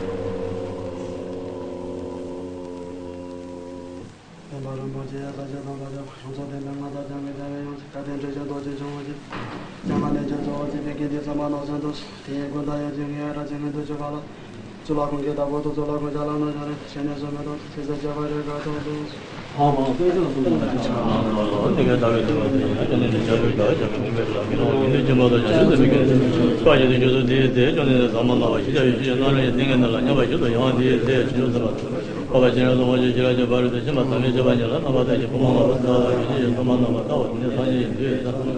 སྟོན་པ་རིན་པོ་ཆེ་ཡ། ས་སྐྱ་དང་ས་སྐྱ་ཁྱུང་ཚོགས་ལྡན་པའི་མངའ་བདག་འཇམ་དཔལ་རྒྱལ་བའི་ཡང་སྲིད། དགའ་ལྡན་འབྲུག་རྒྱལ་རྡོ་རྗེ་འཆང་ངོ་། སྐྱེས་བུ་ལས་སྐྱེས་ཚོགས་དབུ་ཁྲིད་པའི་དགེ་འདུན་ཚང་མ་ནང་གསན་དུ། དེ་ཡི་ཀུན་ད་ཡོད་ཅིག་ངེས་ར་ཅིག་ངེས་དུ་ཆུ་ཁ་ལ། གཙུག་ལག་ཁང་གི་བདག་པོ་དུ་གཙུག་ལག་ཁང་བྱ་ལ་ན་བྱ་རེ། ཞེ་ནས་སོ་མེ་ཏོག་ཚེ་ཟད་བྱ་བ་རེ་ག་ཏོག་ཏུ། ཧ་མ་ཀུན་སྤྱོད་གསུམ་ལ་ཆགས། ནང་ལ་ནི་ག་ད་བའི་དུ་བ་དེ་ཡང་ཅི་ནས་ནི་བྱ་བའི་ག་བྱ་བའི་མི་མེད་ལ་མི་ལོང་བ་ཡིན་དུས་ཀྱི་མ་དོ་ཡང་ཤིན་ཏུ་མི་དགེ་སྤང་བྱེད་དུ་འགྱུར་ཚུལ་འདི་ཡི་ཚེ། ཅུང་ནས་ནི་ཟ་མ་ན་བ་ཞི་བྱ་ཡི་ཤི་ཡི་སྣང་རུང་ཡི་ཏིང་ངེ་འདི་ལ་སྙོམས་པར་ཞུགས་སུ་ཡང་འདི་ཡི་ཚེ་ཆུ་ཆུ་ཟིན་པ། འཕགས་པ་སྤྱན་རས་གཟིགས་དབང་ཕྱུག་ཤེས་རབ་ཀྱི་ཕ་རོལ་ཏུ་ཕྱིན་པ་ཟབ་མོའི་སྤྱོད་པ་ཉིད་ལ་རྣམ་པ་ཐམས་ཅད་ཀྱི་བུ་མོ་ལ་བུ་ཟ་བ་ཡོད་ཅི་ཡི་ཐོག་མ་རྣམ་པར་ལྟ་བ་དེ་ནི་སངས་རྒྱས་ཀྱི་མཐུ་ཡིན་ཟེར།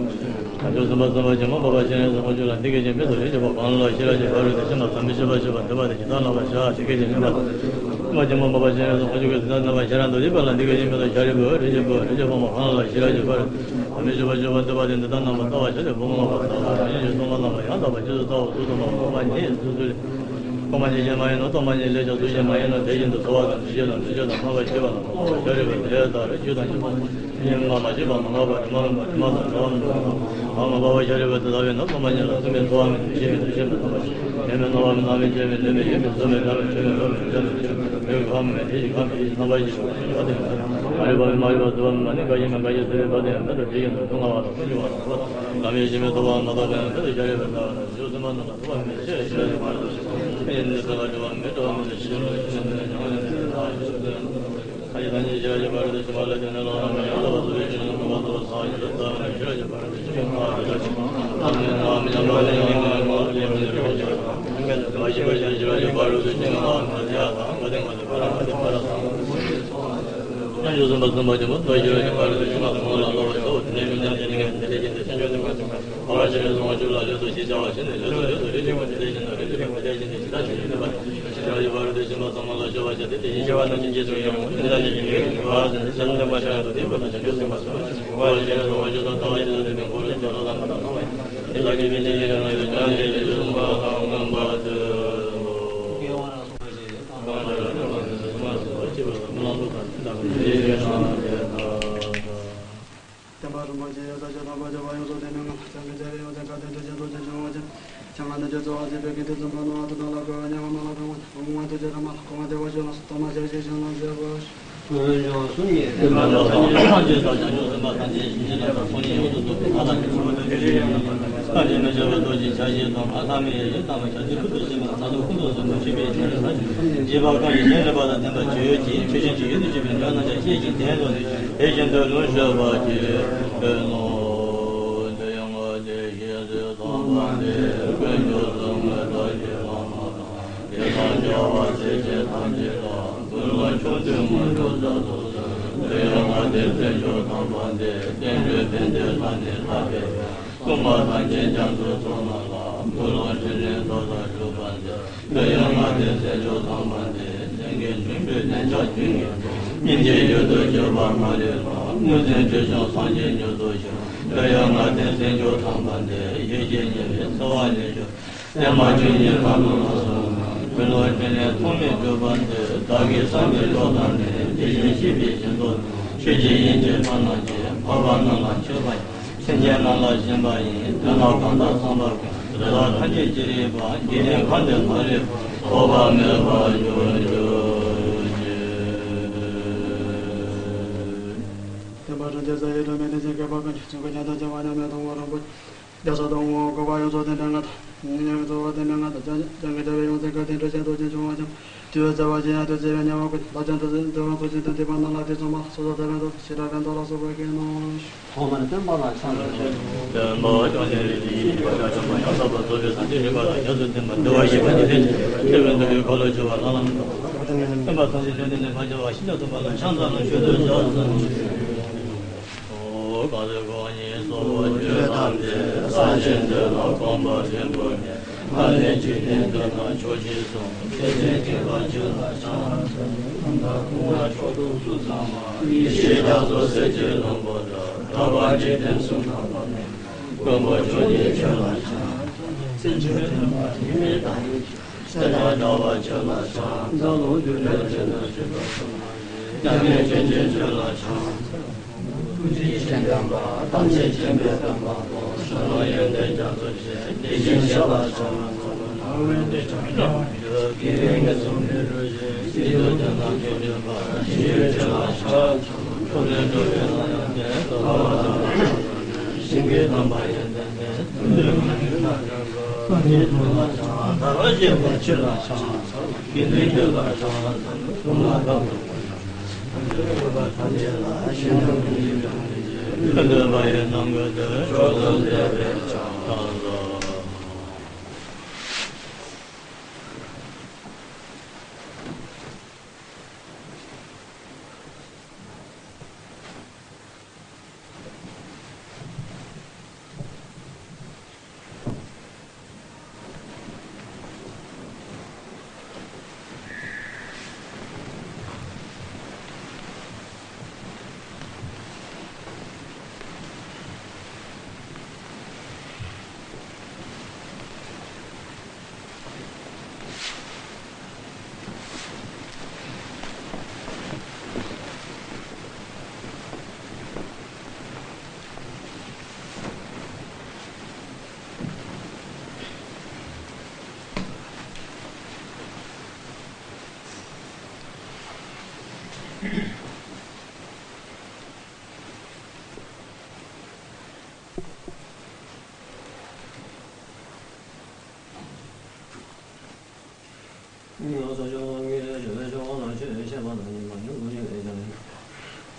བྱང་ཆུབ་སེམས་དཔའ་སེམས་དཔའ་ཆེན་པོ་འཕགས་པ་སྤྱན་རས་གཟིགས་དབང་ཕྱུག་ལ་འདི་སྐད་ཅེས་འབོད་དོ། ཡིད་ཆེས་པ་གང་ལ་ཤེས་རབ་ཀྱི་ཕ་རོལ་ཏུ་ཕྱིན་པ་ཟབ་མོའི་སྤྱོད་པ་སྤྱོད་པར་འདོད་པ་དེ་ཇི་ལྟར་བསྔགས་པར་བྱ། དེ་སྐད་ཅེས་སྨྲས་པ། སེམས་དཔའ་ཆེན་པོ་འཕགས་པ་སྤྱན་རས་གཟིགས་དབང་ཕྱུག་གིས་དེ་ལྟར་སྨྲས་པ། ཤེས་རབ་མདོ་སྡེ་པ་ལ་འདི་སྐད་ཅེས་འབོད་དོ། ཤཱ་རིའི་བུ། རིགས་ཀྱི་བུ། རིགས་ཀྱི་བུ་མོ་གང་ལ་ཤེས་རབ་ཀྱི་ཕ་རོལ་ཏུ་ཕྱིན་པ་ཟབ་མོའི་སྤྱོད་པ་སྤྱོད་པར་འདོད་པ་དེ་འདི་ལྟར་རྣམ་པར་ལྟ་བར་བྱ་སྟེ། བུ་མོ་ལ་བུ་ཟ་བ་ཡོད་ཅི་ཡི་ཐོག་མ་རྣམ་པར་ཡང་དག་པར་རྗེས་སུ་བལྟའོ། ཚུལ་གསུམ་པ། སྟོང་པ་ཉིད་སོ་སོའི། སྟོང་པ་ཉིད་གཞན་མ་ཡིན་ནོ། སྟོང་པ་ཉིད་ལས་ཀྱང་སུ་ཞིག་མ་ཡིན་ནོ། དེ་བཞིན་དུ་ཚོར་བ་དང་འདུ་ཤེས་དང་འདུ་བྱེད་དང་སྨྲ་བར་བྱེད་པ་རྣམས་སྟོང་པ་ཤཱ་རིའི་བུ། དེ་ལྟར་རྒྱུ་དང་རྐྱེན་པ་ཉིད་མ་མ་སྐྱེས་པ་མ་འགགས་པ་དྲི་མ་རུངས་པ་དྲི་མ་དང་བྲལ་བ་རྣམས་སྟོང་པ། གང་ལ་འཕགས་པ་ཤཱ་རིའི་བུ་དེ་ལྟ་བས་ན། སྟོང་པ་ཉིད་ལ་སྲིད་པའི་ཚོར་བ་མེད། འདུ་ཤེས་མེད། འདུ་བྱེད་མེད། སྟོང་པ་ཉིད་མེད་མིན་སྣང་བ་མེད། སྣང་བ་མེད་ཅན་མེད། ནུས་མེད་ཡུལ་མེད། གཟུགས་མེད། སྒྲ་མེད། ཆོས་མེད། རོ་མེད། རྒྱ་མེད། ཆོས་མེད། ཡུལ་གང་མེད། དེ་ཞིག་གང་མེད། རྣམ་པ་བཞི་པ་ཡང་དག་དེ་མེད། མ་རིག་པ་མེད། མ་རིག་པ་ཟད་པ་མེད། མ་ནིང་འགའ་ཞིག་མེད། འགའ་ཞིག་ཟད་པའི་བར་དུ་ཡང་མེད་དོ། དེ་བཞིན་དུ་སྡུག་བསྔལ་བ་དང་ཀུན་འབྱུང་བ་དང་འཁོར་བ་དང་ལམ་ཡེ་ཤེས་མའི་ཐོབ་པ་མ་ཐོབ་པ་ཡང་མེད་དོ། ཤཱ་རིའི་བུ་དེ་ལྟ་བས་ན། བྱང་ཆུབ་སེམས་དཔའ་རྣམས་ལ་ཐོབ་པ་མེད་ཅེས་བཤད་པ་ཡིན་ཏེ། ཡེ་ནས་ཚེ་ལ་སྒྲིབ་པ་མེད། སྒྲིབ་པ་མེད་དོ། ཤེས་རབ་ཀྱི་ཆོས་ནི་ཡང་ཡང་དེ་ལྟར་ཞུགས་པས། བསྟན་པ་རིན་པོ་ཆེ་ཡོད་ས་ཆོས་དང་པོ་ཆེ་བ་ཡོངས་སུ་གཏན་ནས་ངང་། སངས་རྒྱས་ཆེ་བའི་ཡོངས་འཛིན་བཀའ་དྲིན་དྲི་ཞིང་རྡོ་རྗེ་འཆང་བ་ཅན། བྱང་ང་ནི་རྗེ་ཚོ་བ་ཅན་པའི་དགེ་འདུན་ཚོགས་པ་ནང་ང་དུ་དང་ལ་གོ་བ་ཉེ་བ་མ་ལ་གང་བ་དང་གོང་མ་དུ་ཅི་ར་མ་ལ་གོང་མ་དེ་བ་ཞུ་ལ་སོ་ཏོ་མ་ཞབས་ཞུ་ཞིང་ལ་མཛད་པ། ཀུན་འབྱུང་གསུམ་ཡིན། བསྟན་པ་ལ་སངས་རྒྱས་སངས་རྒྱས་དང་བྱང་ཆུབ་སེམས་དཔའ་ཐམས་ཅད་ཞིང་ཆེན་རྣམས་དང་ཚོགས་གཉིས་ཡོངས་སུ་རྫོགས་པའི་ཐ་ལ་གི་ཚོགས་པ་དེ་ཞིག་ཡིན་ལ། བསམ་གྱིས་མི་ཁྱབ་པའི་སྟོབས་ཀྱིས་ཆ་ཤས་དང་ཨ་ཐ་མའི་ཡེ་ཤེས་དང་བྱང་ཆུབ་ཀུན་ཏུ་ཟིན་པ་ས་ཐོབ་ཀུན་ཏུ་ཟིན་པ་མཆོད་པའི་ཆོས་ལ་ཐམས་ཅད་རྗེས་དཔག་བཀའ་ཡི་ཉན་རེ་བ་དང་ལྡན་པ་ཇི་ཡོད་ཀྱིས་ཆོས་ཅན་གྱི་ཡུལ་དུ་གྱུར་པའི་འགྲོ་རྣམས་ཀྱང་ཤེས་ཤིང་དེ་ལྟར་ལུང་བཤད་པར་བགྱི་ནོ། དེ་ཡང་ང་དེ་ཤེས་ཚུལ་དམ་པ་འདི་དཀོན་མཆོག་གསུམ་དངོས་བཏགས་ཀྱི་བླ་མ་དང་། དེ་དང་འབྲེལ་བ་སྲིད་ཞི་ཐམས་ཅད་ལ། ཀུན་སློང་ཕྱོགས་དུས་མ་འགྲོ་ས་སོ་སོ། དེ་ཡང་ང་དེ་དཀོན་མཆོག་དམ་པ་འདི། བསྟན་འགྲོའི་ཕན་བདེ་ལྷ་ནས་ལྷ་བས། སྲུང་མ་ཐམས་ཅད་རྒྱ་མཚོའི་ཚོགས་རྣམས་ལ། ཀུན་སློང་སྲིད་རིམ་མདོ་ལྟར་སྒྲུབ་པ་འདི། དེ་ཡང་ང་དེ་སྲས་མཆོག་དམ་པ་འདི། ལྷན་སྐྱེས་འབྱུང་པོའི་གདན་ཆགས་རྒྱུན་གྱི་སྙིང་རྗེའི་རྒྱུ་དུ་གྱུར་པ་མ་ལུས་ལ། དངོས་འཛིན་དྲི་བྱུང་སངས་རྒྱས་མྱུར་དུ་ཤོག། དེ་ཡང་ང་དེ་སྲས་མཆོག་དམ་པ་འདི། ཡེ་ཤེས་ཉེ་བའི་འཚེ་བ་ལས་སྐྱོབ། བརྟན་མ་བཅུ་གཉིས་ལྷ་ཀླུ་ལ་སོགས་པ། ཀུན་སློང་ཕྲིན་ལས་ཐོགས་མེད་སྒྲུབ་པ་འདི། བདག་གིས་བསམ་པའི་འགྲོ་སྟངས་ནི། དེ་བཞིན་གཤེགས་པའི་ཞིང་དུ། ཆོས་ཀྱི་དབྱིངས་ཀྱི་ཕ་རྣམས་ཀྱིས། འཕགས་པ་རྣམས་ལ་མཆོད་པ་ཡི། སེམས་ཅན་རྣམས་ལ་སྦྱིན་པ་ཡི། དོན་དག་གང་དག་བསམ་པ་ཀུན། རི་དྭགས་ཐམས་ཅད་ཀྱི་རིག་པ། འཇིག་རྟེན་ཁམས་འདིར་མ་ལུས་པ། ཐོགས་པ་མེད་པར་འབྱུང་གྱུར་ཅིག། བསྟན་པ་སངས་རྒྱས་ས་ཡི་སྒྲོན་མེ་བདེ་ཆེན་བསྐལ་པ་ཀུན། བྱིང་རྒོད་ཉམས་དང་བཅས་པ་མཉམ་མེད་སྟོང་པ་རིན་པོ་ཆེ། རྒྱ་ཚ་དང་དབང་བསྐུར་བ་ཡོངས་སུ་བསྟན་པའི་མངའ་ཐང་། ཉེ་བའི་ཚོགས་པ་བསྟན་པའི་མངའ་ཐང་། བྱང་གི་རྒྱལ་བའི་ཡོངས་འཛིན་བཀའ་དྲིན་དྲི་ཞིང་རྡོ་རྗེ་འཆང་བ་ཅན། དུས་ཡུན་གསལ་བ་ཅན་ཡང་དུས་གསལ་བའི་དམྱལ་བ་ཀུན། བདག་ཅག་འདི་ཟིན་དུས་ཁོང་ཚོགས་ཞིང་དུ་འདུས་པ་རྣམས་ལ་དུས་གསུམ་པ་སོ་སོར་ཐར་པའི་མདོ་དང་བྱེ་བྲག་པའི་མདོ་ལ་སོགས་པ་ཀུན་གནང་། ཐོག་མར་བསྟན་པ་ལ་ཕྱག་འཚལ་ལོ། བསྟན་པ་བཅོམ་ལྡན་འདས་ཀྱི་ཡེ་ཤེས་པ་དགྲ་བཅོམ་པ་ཡང་དག་པར་རྫོགས་པའི་སངས་རྒྱས་རིག་པ་དང་རྒྱ་མཚོ་ལྡན་པ་འདུལ་བ་ཞི་བ་ཉིད་དེ་ཆེ་བའི་འདུལ་བའི་འཁོར་ལོ་སྒྱུར་བ་ལྷ་ལམ་དུ། བསྟན་པ་ཐམས་ཅད་བཅོམ་ལྡན་འདས་ཕ་རྒྱལ་བ་ཤིན་ཏུ་སྟོང་པ་ལ་ཕྱག་འཚལ་ལོ། མཆོད་བསྟོད་བྱ་ཟེར། ཨོ་གང་ཚེ་ཁོང་ཉིད་གཙོ་བོ་ཆོས་ཐམས་ཅད། ས་གཞི་འདི་ལ་གོམས་པ་ཆེན་པོས་ནི། ལྷ་ལས་འཇིག་རྟེན་དུ་ན་ཕྱོགས་བཞི་སོང་། ཁྱེད་ཚེ་ཁྱེད་པ་ཆོས་ལ་ཕྱག་འཚལ། ཁམས་དང་ཀུན་དགའ་ཕྱོགས་དུས་གསུམ་ཚང་མ། ཡེ་ཤེས་རྒྱ་མཚོ་གསེར་གྱི་ལྷུན་པོ་འདྲ། གྲགས་པ་འཇིག་རྟེན་གསུམ་མཐའ་དག་ནས། མགོན་པོ་མཆོག་ཉིད་ཁྱོད་ལ་ཕྱག་འཚལ། སེམས་ཅན་ཕན་པ་དྲི་མེད་དང་། སེམས་དང་བྲལ་བ་ཁྱོད་ལ་ཕྱག་འཚལ་ལོ། རྒྱུ་འབྲས་ཆོས་དང་བཅས་པ་ཐོབ་པ་ཡི། མཉམ་མེད་ཆོས་ཅན་ཁྱོད་ལ་ཕྱག་འཚལ་ལོ། ཐུགས་རྗེ་ཅན་དམ་པ་ཐམས་ཅད་མཁྱེན་པའི་དམ་པ་པོ། གསུང་ལ་ཡོན་ཏན་རྒྱ་མཚོ་ཆེ། དེ་བཞིན་གཤེགས་ལ་ཕྱག་འཚལ་ལོ། ཨ་ཝན་ཏེ་ཙམ་ཡང་དགེ་བའི་བསྙེན་རྫོགས་ལས་རོལ་ཞིང་། སྲིད་དུ་བདེ་ན་ཆོས་སྒྲུབ་པ། ཞི་བའི་ཆོས་ལ་ཕྱག་འཚལ་ལོ། ཕྱོགས་ལས་འགྲོ་བའི་ལམ་ཡང་བདེ། ལྟ་བ་དང་ལྟ་བ་ཞིང་གི་དམ་པ་ཡོན་ཏན་ལྡན། ཐུབ་པའི་མ་ཎི་བཀྲ་ཤིས་པ། སངས་རྒྱས་ཐུབ་པ་ཕྱག་འཚལ་ལོ། བརྗོད་པ་ཆོས་ལ་ཕྱག་འཚལ་ལོ། དགེ་འདུན་ཆོས་ལ་ཕྱག་འཚལ་ལོ། ཐུན་མོང་ཐབས་དང་པོ་ཡང་། ཐམས་ཅད་ལ་ཞིང་དུ་ཀུན་གྱི་ཕན་བདེ་ཆེ། ཕན་འདོད་པ་ཡི་ནང་ཁུལ་དུ། མཆོག་ཏུ་བདེ་བའི་ཕྱག་འཚལ་ལོ། ཡང་ས་ཕྱོགས་ལམ་གྱི་ཆོས་ཕྱོགས་ལ་ཆོས་བཤད་པ་དང་ཉན་པ་ཡང་དགོས་ཡོད་ཀྱང་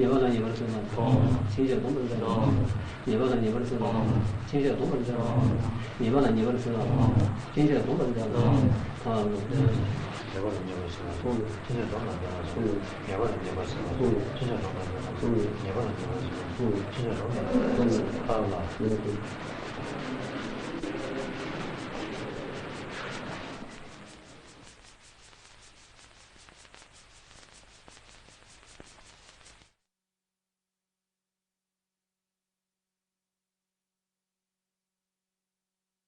ཉེས་པ་ལ་ཉེས་པར་བརྩོན་པ་དང་། ཕྱིན་ཆད་སྡོམ་པར་བརྩོན་པ། ཉེས་པ་ལ་ཉེས་པར་བརྩོན་པ་དང་། ཕྱིན་ཆད་སྡོམ་པར་བརྩོན་པ། ཉེས་པ་ལ་ཉེས་པར་བརྩོན་པ་དང་། ཕྱིན་ཆད་སྡོམ་པར་བརྩོན་པ་དང་། ཉེས་པ་ལ་ཉེས་པར་བརྩོན་པ་དང་། ཕྱིན་ཆད་སྡོམ་པར་བརྩོན་པ་དང་། ཉེས་པ་ལ་ཉེས་པར་བརྩོན་པ་དང་། ཕྱིན་ཆད་སྡོམ་པར་བརྩོན་པ་དང་། ཉེས་པ་ལ་ཉེས་པར་བརྩོན་པ་དང་། ཕྱིན་ཆད་སྡོམ་པར་བརྩོན་པ་དང་།